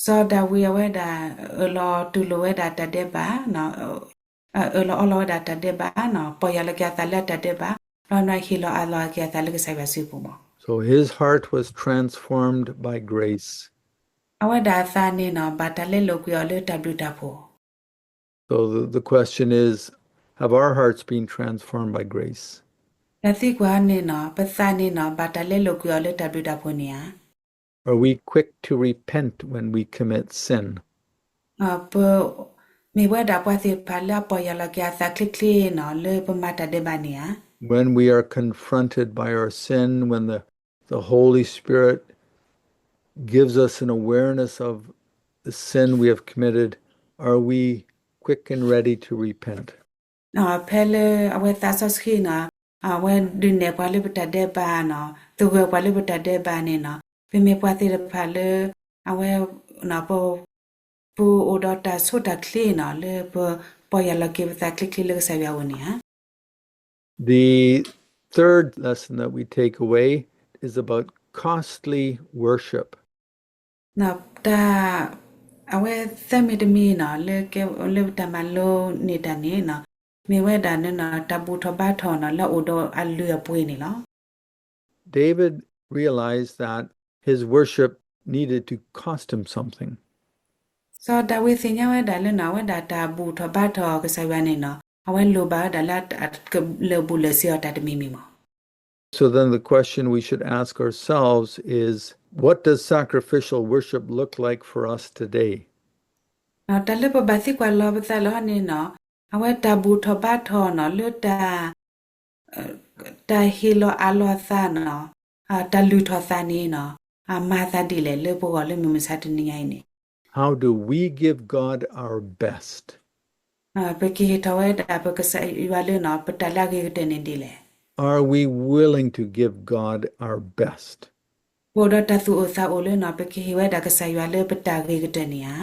စီၤဒၤဝံးအဝဲဒၣ် အၢၣ်လီၤတူၢ်လိာ်ဝဲဒၣ်တၢ်ဒဲးဘး, အၢၣ်လီၤအီလီၤဝဲဒၣ်တၢ်ဒဲးဘး, ပီၢ်ယၢ်လီၤက့ၤအသးလၢတၢ်ဒဲးဘး, ဒီးနဟ့ၣ်လီၤအးလီၤက့ၤအသးလၢကစၢ်ယွၤစုပူၤမး. So his heart was transformed by grace. အဝဲဒၣ်အသးန့ၣ်နီၤ ဘၣ်တၢ်လဲလိာ်ကွံာ်အီၤလၢတၢ်ဘျုးတၢ်ဖှိၣ်. So the, the question is, have our hearts been transformed by grace? တၢ်သံကွၢ်န့ၣ်နီၤ ပသးန့ၣ်နီၤ ဘၣ်တၢ်လဲလိာ်ကွံာ်အီၤလၢတၢ်ဘျုးတၢ်ဖှိၣ်န့ၣ်ဧါ. Are we quick to repent when we commit sin? ပမ့ၢ်ဝဲဒၣ်ပှၤသ့ၣ်တဖၣ်လၢအပီၢ်ယၢ်လီၤက့ၤအသးချ့ချ့နီၤ လၢပမၤတၢ်ဒဲးဘးန့ၣ်ဧါ. When we are confronted by our sin, when the, the Holy Spirit gives us an awareness of the sin we have committed, are we quick and ready to repent? ဖဲလၢအဝဲသးစီဆှံနီၤ အဝဲဒုးနဲၣ်ပှၤလၢပတၢ်ဒဲးဘးနီၤ သဂၢၢ်ပှၤလၢပတၢ်ဒဲးဘးန့ၣ်နီၤ ပမ့ၢ်ပှၤသ့ၣ်တဖၣ်လၢ အဝဲ ပ ပအိၣ်ဒီးတၢ်ဆိတၢ်ချ့နီၤ လၢပပီၢ်ယၢ်လီၤက့ၤပသးချ့ချ့လၢကစၢ်ယွၤအအိၣ်န့ၣ်ဧါ. The third lesson that we take away is about costly worship. တၢ် အဝဲသၢမံၤတမံၤနီၤ လၢကဲ လၢပတၢ်မၤလိန့ၢ်တၢ်န့ၣ်နီၤ မ့ၢ်ဝဲဒၣ်န့ၣ်နီၤ တၢ်ဘူၣ်ထီၣ်ဘါထီၣ်နီၤ လၢအအိၣ်ဒီးအလုၢ်အပှ့ၤန့ၣ်လီၤ. David realized that his worship needed to cost him something. စီၤဒၤဝံးသ့ၣ်ညါဝဲဒၣ်လၢနီၤ အဝဲဒၣ်တၢ်ဘူၣ်ထီၣ်ဘါထီၣ်ကစၢ်ယွၤန့ၣ်နီၤ အဝဲလိၣ်ဘၣ်ဝဲဒၣ်လၢ လၢာ်ဘူၣ်လၢာ်စ့ၤအီၤတၢ်တမံၤမံၤမး. So then the question we should ask ourselves is, what does sacrificial worship look like for us today? တၢ်လၢပဘၣ်သံကွၢ်လီၤပသးလၢဟီန့ၣ်နီၤ အဝဲတၢ်ဘူၣ်ထီၣ်ဘါထီၣ်နီၤ လၢတၢ် တၢ်ဟ့ၣ်လီၤအးလီၤသးနီၤ တၢ်လုၢ်ထီၣ်သးန့ၣ်နီၤ အမၤသးဒ်လဲၣ်လၢပဂီၢ်လၢမုၢ်မဆါတနံၤညါအံၤန့ၣ်. How do we give God our best? ပကဟ့ၣ်ထီၣ်ဝဲဒၣ်ပကစၢ်ယွၤလၢနီၤ ပတၢ်လၢအဂ့ၤကတၢၢ်န့ၣ်ဒ်လဲၣ်. Are we willing to give God our best? ပအိၣ်ဒီးတၢ်သူၣ်အိၣ်သးအိၣ်လၢနီၤ ပကဟ့ၣ်ဝဲဒၣ်ကစၢ်ယွၤလၢပတၢ်ဂ့ၤကတၢၢ်န့ၣ်ဧါ.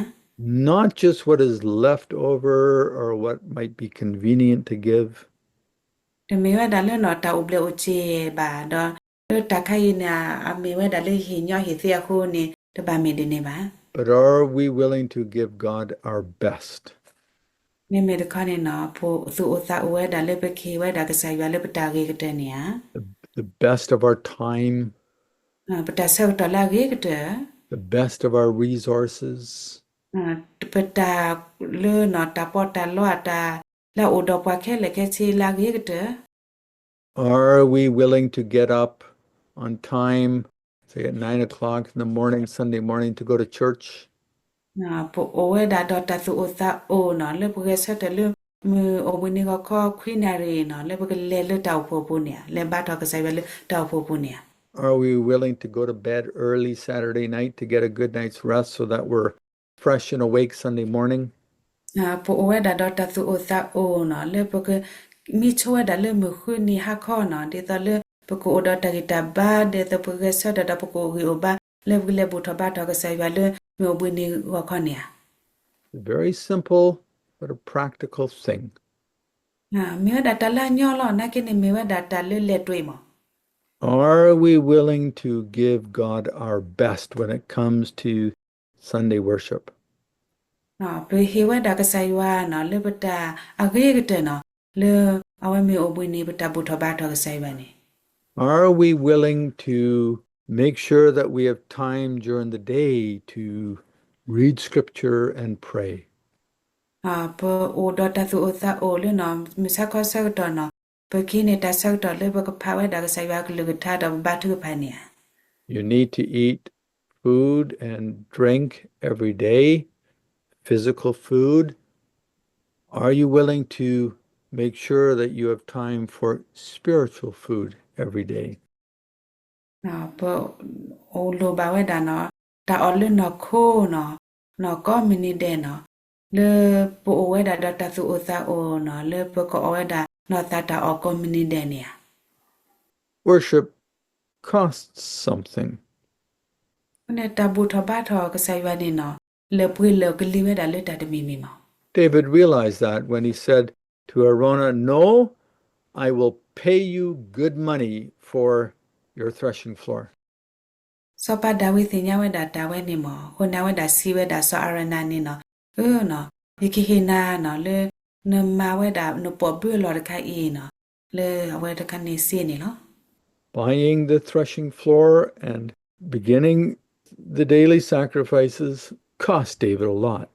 Not just what is left over or what might be convenient to give. တမ့ၢ်ဝဲဒၣ်လၢနီၤ တၢ်အိၣ်ဘျဲၣ်အိၣ်စ့ဘၣ်ဒီး လၢတၢ်ခါအံၤန့ၣ် အမ့ၢ်ဝဲဒၣ်လၢဟ့ၣ်ညီဟ့ၣ်သ့အဃိန့ၣ် တဘၣ်မ့ၢ်ဒ်န့ၣ်ဘၣ်. But are we willing to give God our best? မ့မ့ၢ်တခီန့ၣ်နီၤ ပသူၣ်အိၣ်သးအိၣ်ဝဲဒၣ်လၢပကဟ့ၣ်ဝဲဒၣ်ကစၢ်ယွၤလၢပတၢ်ဂ့ၤကတၢၢ်န့ၣ်ဧါ. The, the best of our time. ပတၢ်ဆၢကတီၢ်လၢအဂ့ၤကတၢၢ်. The best of our resources. ပတၢ်လၢနီၤ တၢ်ပီးတၢ်လီအတၢ် လၢအအိၣ်ဒီးပှၤခဲလၢာ်ခဲဆ့လၢအဂ့ၤကတၢၢ်. Are we willing to get up on time, say at nine o'clock in the morning, Sunday morning, to go to church? ပအိၣ်ဝဲဒၣ်ဒီးတၢ်သူၣ်အိၣ်သးအိၣ်နီၤ လၢပဂဲၤဆၢထၢၣ်လၢ မုၢ်အိၣ်ဘှံးနံၤဂီၤခီခွံနၣ်ရံၣ်နီၤ လၢပကလဲၤလၢတၢ်အိၣ်ဖှိၣ်ပူၤန့ၣ်ဧါ, လဲၤဘါထီၣ်ကစၢ်ယွၤလၢတၢ်အိၣ်ဖှိၣ်ပူၤန့ၣ်ဧါ. Are we willing to go to bed early Saturday night to get a good night's rest so that we're fresh and awake Sunday morning? ပအိၣ်ဝဲဒၣ်ဒီးတၢ်သူၣ်အိၣ်သးအိၣ်နီၤ လၢပကမံဆိဝဲဒၣ်လၢမုၢ်ဃုနံၤဟါခီနီၤ ဒ်သိးလၢပကအိၣ်ဒီးတၢ်ဂံၢ်တၢ်ဘါ ဒ်သိးပကဂဲၤဆၢထၢၣ်ဒီးပကအိၣ်ဂံၢ်အိၣ်ဘါ လၢပကလဲၤဘူၣ်ထီၣ်ဘါထီၣ်ကစၢ်ယွၤလၢမုၢ်အိၣ်ဘှံးနံၤဂီၤခီန့ၣ်ဧါ. Very simple, but a practical thing. မ့ၢ်ဝဲဒၣ်တၢ်လၢအညီလီၤ နာ်က့န့ၣ်မ့ၢ်ဝဲဒၣ်တၢ်လၢလဲၤတွ့မး. Are we willing to give God our best when it comes to Sunday worship? ပဟ့ၣ်ဝဲဒၣ်ကစၢ်ယွၤနီၤ လၢပတၢ်အဂ့ၤကတၢၢ်နီၤ လၢအဝဲမုၢ်အိၣ်ဘှံးနံၤ ပတၢ်ဘူၣ်ထီၣ်ဘါထီၣ်ကစၢ်ယွၤန့ၣ်. Are we willing to make sure that we have time during the day to read scripture and pray? ပအိၣ်ဒီးတၢ်သူၣ်အိၣ်သးအိၣ်လၢနီၤ မုၢ်ဆါခီဆၢကတီၢ်နီၤ ပကဟံးန့ၢ်တၢ်ဆၢကတီၢ်လၢပကဖးဝဲဒၣ် ကစၢ်ယွၤအကလုၢ်ကထါဒီးပဘါထုကဖၣ်န့ၣ်ဧါ. You need to eat food and drink every day, physical food. Are you willing to make sure that you have time for spiritual food every day? ပအိၣ်လိၣ်ဘၣ်ဝဲဒၣ်နီၤ တၢ်အီၣ်လၢနီၢ်ခိနီၤ နီၢ်ကိးမုၢ်နံၤဒဲးနီၤ လၢပအိၣ်ဝဲဒၣ်ဒီးတၢ်သူၣ်အိၣ်သးအိၣ်နီၤ လၢပကအီၣ်ဝဲဒၣ်နီၢ်သးတၢ်အီၣ်ကိးမုၢ်နံၤဒဲးန့ၣ်ဧါ. Worship costs something. အဃိန့ၣ် တၢ်ဘူၣ်ထီၣ်ဘါထီၣ်ကစၢ်ယွၤန့ၣ်နီၤ လၢပှ့ၤလၢကလံၤဝဲဒၣ်လၢတၢ်တမံၤမံၤမး. David realized that when he said to Araunah, "No, I will pay you good money for your threshing floor." စီၤပၤဒၤဝံးသ့ၣ်ညါဝဲဒၣ်တၢ်ဝဲန့ၣ်မ့ၢ် အဃိန့ၣ် အဝဲဒၣ်စံးဝဲဒၣ်စီၤအၤရနၤန့ၣ်နီၤ, အၢနီၤ, ယကဟ့ၣ်နၤနီၤ လၢ နမၤဝဲဒၣ်နပိာ်ဘုအလီၢ်တခါအံၤနီၤ, လၢအဝဲတခါန့ၣ်စ့န့ၣ်လီၤ. Buying the threshing floor and beginning the daily sacrifices cost David a lot.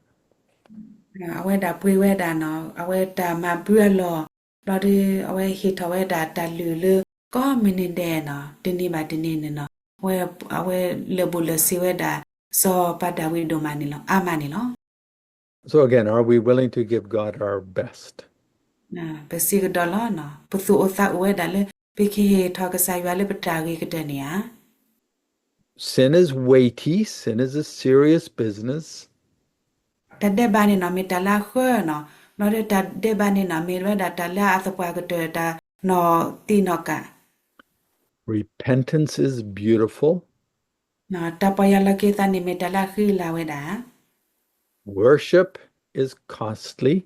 အဝဲဒၣ်ပှ့ၤဝဲဒၣ်နီၤ အဝဲတၢ်မၤဘုအလီၢ်, ဘျီဒီး အဝဲဟ့ၣ်ထီၣ်ဝဲဒၣ်တၢ်လုၢ်လၢ ကိးမုၢ်နံၤဒဲးနီၤ တနံၤဘၣ်တနံၤန့ၣ်နီၤ, အဝဲ အဝဲလၢာ်ဘူၣ်လၢာ်စ့ဝဲဒၣ် စီၤပၤဒၤဝံးဒိၣ်မးန့ၣ်လီၤ, အါမးန့ၣ်လီၤ. So again, are we willing to give God our best? ပစံးကဒီးလီၤနီၤ, ပသူၣ်အိၣ်သးအိၣ်ဝဲဒၣ်လၢ ပကဟ့ၣ်ထီၣ်ကစၢ်ယွၤလၢပတၢ်ဂ့ၤကတၢၢ်န့ၣ်ဧါ. Sin is weighty, sin is a serious business. တၢ်ဒဲးဘးန့ၣ်နီၤ မ့ၢ်တၢ်လၢအဃၢနီၤ, ဘျီဒီးတၢ်ဒဲးဘးန့ၣ်နီၤ မ့ၢ်ဝဲဒၣ်တၢ်လၢအသပှၢ်ကတၢၢ် တၢ်နီၢ်သံနီၢ်ကၣ်. Repentance is beautiful. တၢ်ပီၢ်ယၢ်လီၤက့ၤသးန့ၣ် မ့ၢ်တၢ်လၢအဃံအလၤဝဲဒၣ်. Worship is costly.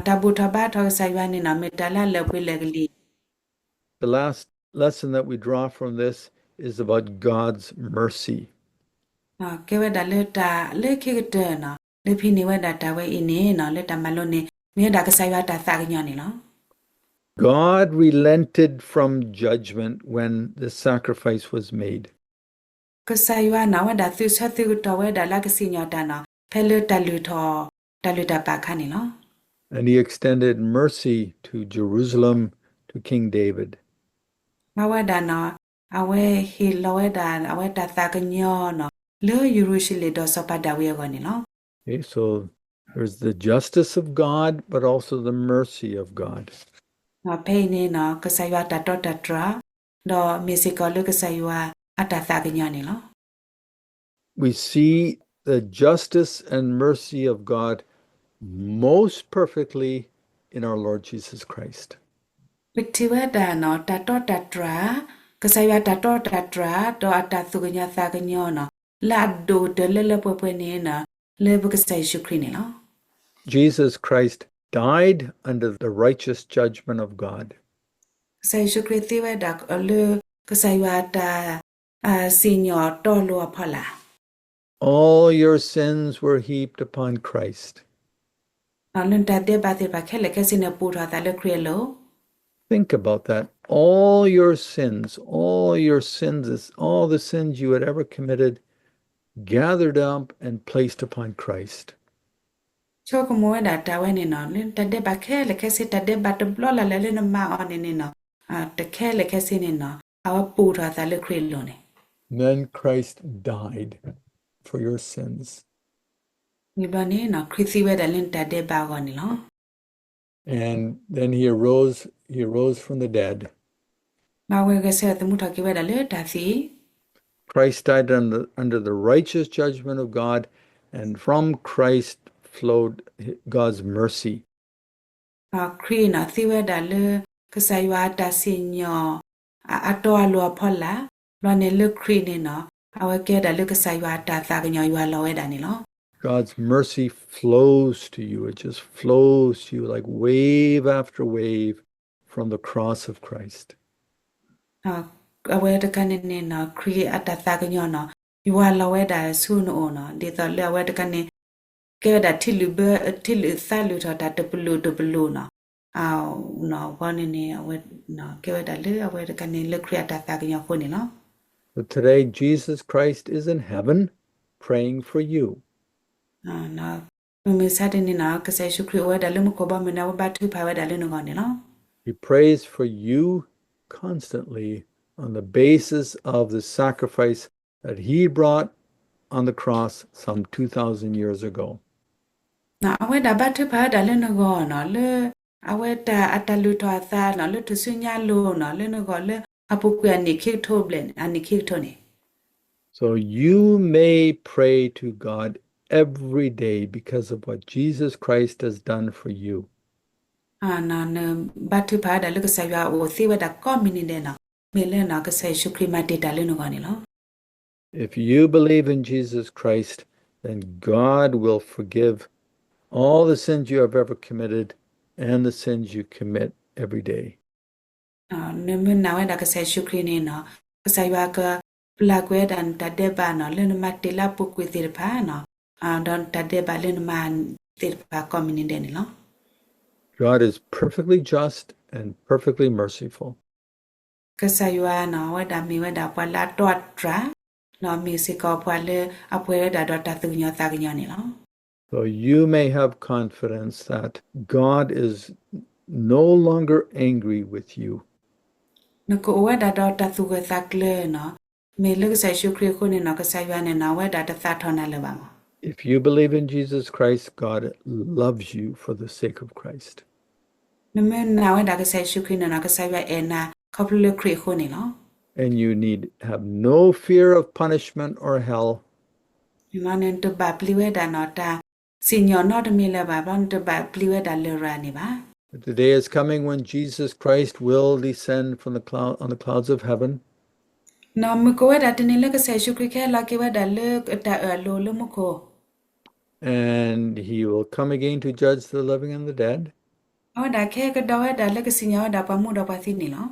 တၢ်ဘူၣ်ထီၣ်ဘါထီၣ်ကစၢ်ယွၤန့ၣ်နီၤ မ့ၢ်တၢ်လၢအလၢာ်ပှ့ၤလၢာ်ကလံၤ. The last lesson that we draw from this is about God's mercy. ကဲဝဲဒၣ်လၢတၢ်လၢခံကတၢၢ်နီၤ လၢဖံးန့ၢ်ဝဲဒၣ်တၢ်ဝဲအံၤန့ၣ်နီၤ လၢတၢ်မၤလိန့ၣ် မ့ၢ်ဝဲဒၣ်ကစၢ်ယွၤတၢ်သးကညီၤန့ၣ်လီၤ. God relented from judgment when the sacrifice was made. ကစၢ်ယွၤနီၤ အဝဲဒၣ်သုးဆၢသုးကတီၢ်ဝဲဒၣ်လၢကစံၣ်ညီၣ်တၢ်နီၤ ဖဲလၢတၢ်လုၢ်ထီၣ် တၢ်လုၢ်တၢ်ပာ်အခါန့ၣ်လီၤ. And he extended mercy to Jerusalem, to King David. မၤဝဲဒၣ်နီၤ အဝဲဟ့ၣ်လီၤဝဲဒၣ် အဝဲတၢ်သးကညီၤနီၤ လၢယရူၤၡလ့ၣ်ဒီးစီၤပၤဒၤဝံးအဂီၢ်န့ၣ်လီၤ. Okay, so there's the justice of God, but also the mercy of God. ဖဲအံၤန့ၣ်နီၤ ကစၢ်ယွၤတၢ်တီတၢ်တြၢ် ဒီးမ့ၢ်စ့ၢ်ကီးလၢကစၢ်ယွၤအတၢ်သးကညီၤန့ၣ်လီၤ. We see the justice and mercy of God most perfectly in our Lord Jesus Christ. ပထံၣ်ဝဲဒၣ်နီၤ တၢ်တီတၢ်တြၢ်, ကစၢ်ယွၤတၢ်တီတၢ်တြၢ် ဒီးအတၢ်သူၣ်ကညီၤသးကညီၤနီၤ လၢအဒိၣ်ကတၢၢ်လၢလၢပှဲၤပှဲၤန့ၣ်နီၤ လၢပကစၢ်ယ့ၣ်ၡူးခရံာ်န့ၣ်လီၤ. Jesus Christ died under the righteous judgment of God. ကစၢ်ယ့ၣ်ၡူးခရံာ်သံဝဲဒၣ်လၢ ကစၢ်ယွၤအတၢ် စံၣ်ညီၣ်တီလိၤအဖီလာ် All your sins were heaped upon Christ. လၢနတၢ်ဒဲးဘးသ့ၣ်တဖၣ်ခဲလၢာ်ခဲဆ့န့ၣ် ပူၤထီၣ်သးလၢခရံာ်အလိၤ. Think about that. All your sins, all your sins, all the sins you had ever committed, gathered up and placed upon Christ. ဆိကမိၣ်ဝဲဒၣ်တၢ်ဝဲန့ၣ်နီၤ လၢနတၢ်ဒဲးဘးခဲလၢာ်ခဲဆ့ တၢ်ဒဲးဘးတဘျီလၢ်လၢ်လၢနမၤအီၤန့ၣ်န့ၣ်နီၤ တခဲလၢာ်ခဲဆ့န့ၣ်နီၤ အဝဲပူၤထီၣ်သးလၢခရံာ်အလိၤန့ၣ်. Then Christ died for your sins. ဝံၤဘျီန့ၣ်နီၤ ခရံာ်သံဝဲဒၣ်လၢနတၢ်ဒဲးဘးအဂီၢ်န့ၣ်လီၤ. And then he arose, he arose from the dead. ဘၣ်ဝဲဂဲၤဆၢထၢၣ်သမူထီၣ်က့ၤဝဲဒၣ်လၢတၢ်သံ. Christ died under, under the righteous judgment of God, and from Christ flowed God's mercy. ခရံာ်နီၤ သံဝဲဒၣ်လၢ ကစၢ်ယွၤအတၢ်စံၣ်ညီၣ် အတီအလိၤအဖီလာ်, ဘျီန့ၣ်လၢခရံာ်န့ၣ်နီၤ အဝဲကဲဒၣ်လၢကစၢ်ယွၤအတၢ်သးကညီၤယွၤလီၤဝဲဒၣ်န့ၣ်လီၤ. God's mercy flows to you. It just flows to you like wave after wave from the cross of Christ. အဝဲတခါန့ၣ်န့ၣ်နီၤ ခရံာ်အတၢ်သးကညီၤနီၤ ယွၤလီၤဝဲဒၣ်ဆူနအိၣ်နီၤ ဒ်သိးလၢအဝဲတခါန့ၣ် ကဲဝဲဒၣ်ထံလုၣ်ဘၢ ထံလုၣ်သါလုၣ်ထီၣ်တၢ်တပလူာ်တပလူာ်နီၤ အဝဲန့ၣ်န့ၣ် အဝဲ ကဲဝဲဒၣ်လၢအဝဲတခါန့ၣ် လၢခရံာ်အတၢ်သးကညီၤအဃိန့ၣ်လီၤ. So today, Jesus Christ is in heaven praying for you. မုၢ်မဆါတနံၤန့ၣ် ကစၢ်ယ့ၣ်ၡူးခရံာ်အိၣ်ဝဲဒၣ်လၢမူခိၣ်ဘီမုၢ်န့ၣ် အဝဲဘါထုကဖၣ်ဝဲဒၣ်လၢနဂီၢ်န့ၣ်လီၤ. He prays for you constantly on the basis of the sacrifice that he brought on the cross some two thousand years ago. အဝဲဒၣ်ဘါထုကဖၣ်ဝဲဒၣ်လၢနဂီၢ်နီၤ လၢအဝဲတၢ်အတၢ်လုၢ်ထီၣ်အသးနီၤ လၢထူၣ်စုညါအလိၤနီၤ လၢနဂီၢ်လၢအပူၤကွံာ်အနံၣ်ခံကထိဘျဲၣ်န့ၣ် အနံၣ်ခံကထိန့ၣ် So you may pray to God every day because of what Jesus Christ has done for you. နဘါထုကဖၣ်ဝဲဒၣ်လၢကစၢ်ယွၤအိၣ်သ့ဝဲဒၣ်ကိးမုၢ်နံၤဒဲးနီၤ မ့ၢ်လၢနီၤ ကစၢ်ယ့ၣ်ၡူးခရံာ်မၤတ့ၢ်တၢ်လၢနဂီၢ်န့ၣ်လီၤ. If you believe in Jesus Christ, then God will forgive all the sins you have ever committed and the sins you commit every day. နမ့ၢ်နာ်ဝဲဒၣ်ကစၢ်ယ့ၣ်ၡူးခရံာ်န့ၣ်နီၤ ကစၢ်ယွၤက ပျၢ်ကွံာ်ဝဲဒၣ်နတၢ်ဒဲးဘးနီၤ လၢနမၤတ့ၢ်လၢအပူၤကွံာ်သ့ၣ်တဖၣ်နီၤ, ဒီးနတၢ်ဒဲးဘးလၢနမၤသ့ၣ်တဖၣ်ကိးမုၢ်နံၤဒဲးန့ၣ်လီၤ. God is perfectly just and perfectly merciful. ကစၢ်ယွၤနီၤ အဝဲဒၣ်မ့ၢ်ဝဲဒၣ်ပှၤလၢအတီအတြၢ်, ဒီးမ့ၢ်စ့ၢ်ကီးပှၤလၢအပှဲၤဝဲဒၣ်ဒီးတၢ်သူၣ်ကညီၤသးကညီၤန့ၣ်လီၤ. So you may have confidence that God is no longer angry with you. နကအိၣ်ဝဲဒၣ်ဒီးတၢ်သူၣ်ဂၢၢ်သးကျၢၤနီၤ, မ့ၢ်လၢကစၢ်ယ့ၣ်ၡူးခရံာ်အဃိန့ၣ်နီၤ ကစၢ်ယွၤန့ၣ်နီၤ အဝဲဒၣ်တသးထီၣ်နၤလၢၤဘၣ်မး. If you believe in Jesus Christ, God loves you for the sake of Christ. နမ့ၢ်နာ်ဝဲဒၣ်ကစၢ်ယ့ၣ်ၡူးခရံာ်န့ၣ်နီၤ ကစၢ်ယွၤအဲၣ်နၤခီဖျိလၢခရံာ်အဃိန့ၣ်လီၤ. And you need have no fear of punishment or hell. န့ၣ်မးန့ၣ် နတဘၣ်ပျံၤဝဲဒၣ်နီၤ တၢ်စံၣ်ညီၣ်နီတမံၤလၢၤဘၣ်, ဘျီနတဘၣ်ပျံၤဝဲဒၣ်လရာ်န့ၣ်ဘၣ်. But the day is coming when Jesus Christ will descend from the cloud, on the clouds of heaven. နီၤမုၢ်ကအိၣ်ဝဲဒၣ်တနံၤလၢကစၢ်ယ့ၣ်ၡူးခရံာ်ကဟဲလီၤက့ၤဝဲဒၣ်လၢတၢ်အၢၣ်အလိၤလၢမူခိၣ် And he will come again to judge the living and the dead. အဝဲဒၣ်ကဟဲကဒီးဝဲဒၣ်လၢကစံၣ်ညီၣ်ဝဲဒၣ်ပှၤမူဒီးပှၤသံန့ၣ်လီၤ.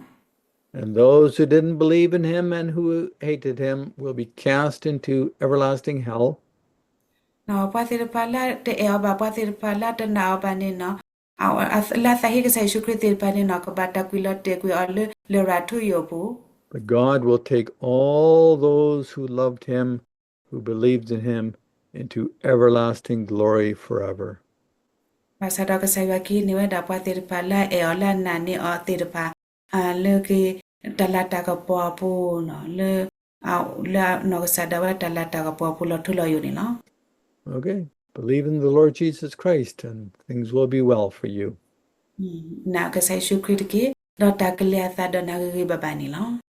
And those who didn't believe in him and who hated him will be cast into everlasting hell. ပှၤသ့ၣ်တဖၣ်လၢတအဲၣ်အီၤဘၣ် ပှၤသ့ၣ်တဖၣ်လၢတနာ်အီၤဘၣ်န့ၣ်နီၤ, လၢအသးဟ့ကစၢ်ယ့ၣ်ၡူးခရံာ်သ့ၣ်တဖၣ်န့ၣ်နီၤ ကဘၣ်တၢ်ကွံာ်လီၤတဲာ်ကွံာ်အီၤလၢလရာ်ထူယိာ်အပူၤ. But God will take all those who loved him, who believed in him, into everlasting glory forever. ဘၣ်ဆၣ်ဒီးကစၢ်ယွၤကဟံးန့ၢ်ဝဲဒၣ်ပှၤသ့ၣ်တဖၣ်လၢအအဲၣ်အီၤလၢအနာ်န့ၢ်အီၤသ့ၣ်တဖၣ် လၢက့ၤတၢ်လၤတၢ်ကပီၤအပူၤနီၤ, လၢ လၢအနီၢ်ကစၢ်ဒၣ်ဝဲတၢ်လၤတၢ်ကပီၤအပူၤလီၤထူလီၤယိာ်န့ၣ်လီၤ. Okay, believe in the Lord Jesus Christ and things will be well for you. နာ်ကစၢ်ယ့ၣ်ၡူးခရံာ်တက့ၢ်, ဒီးတၢ်ကလဲၤအသးဒီးနၤဂ့ၤဂ့ၤဘၣ်ဘၣ်န့ၣ်လီၤ.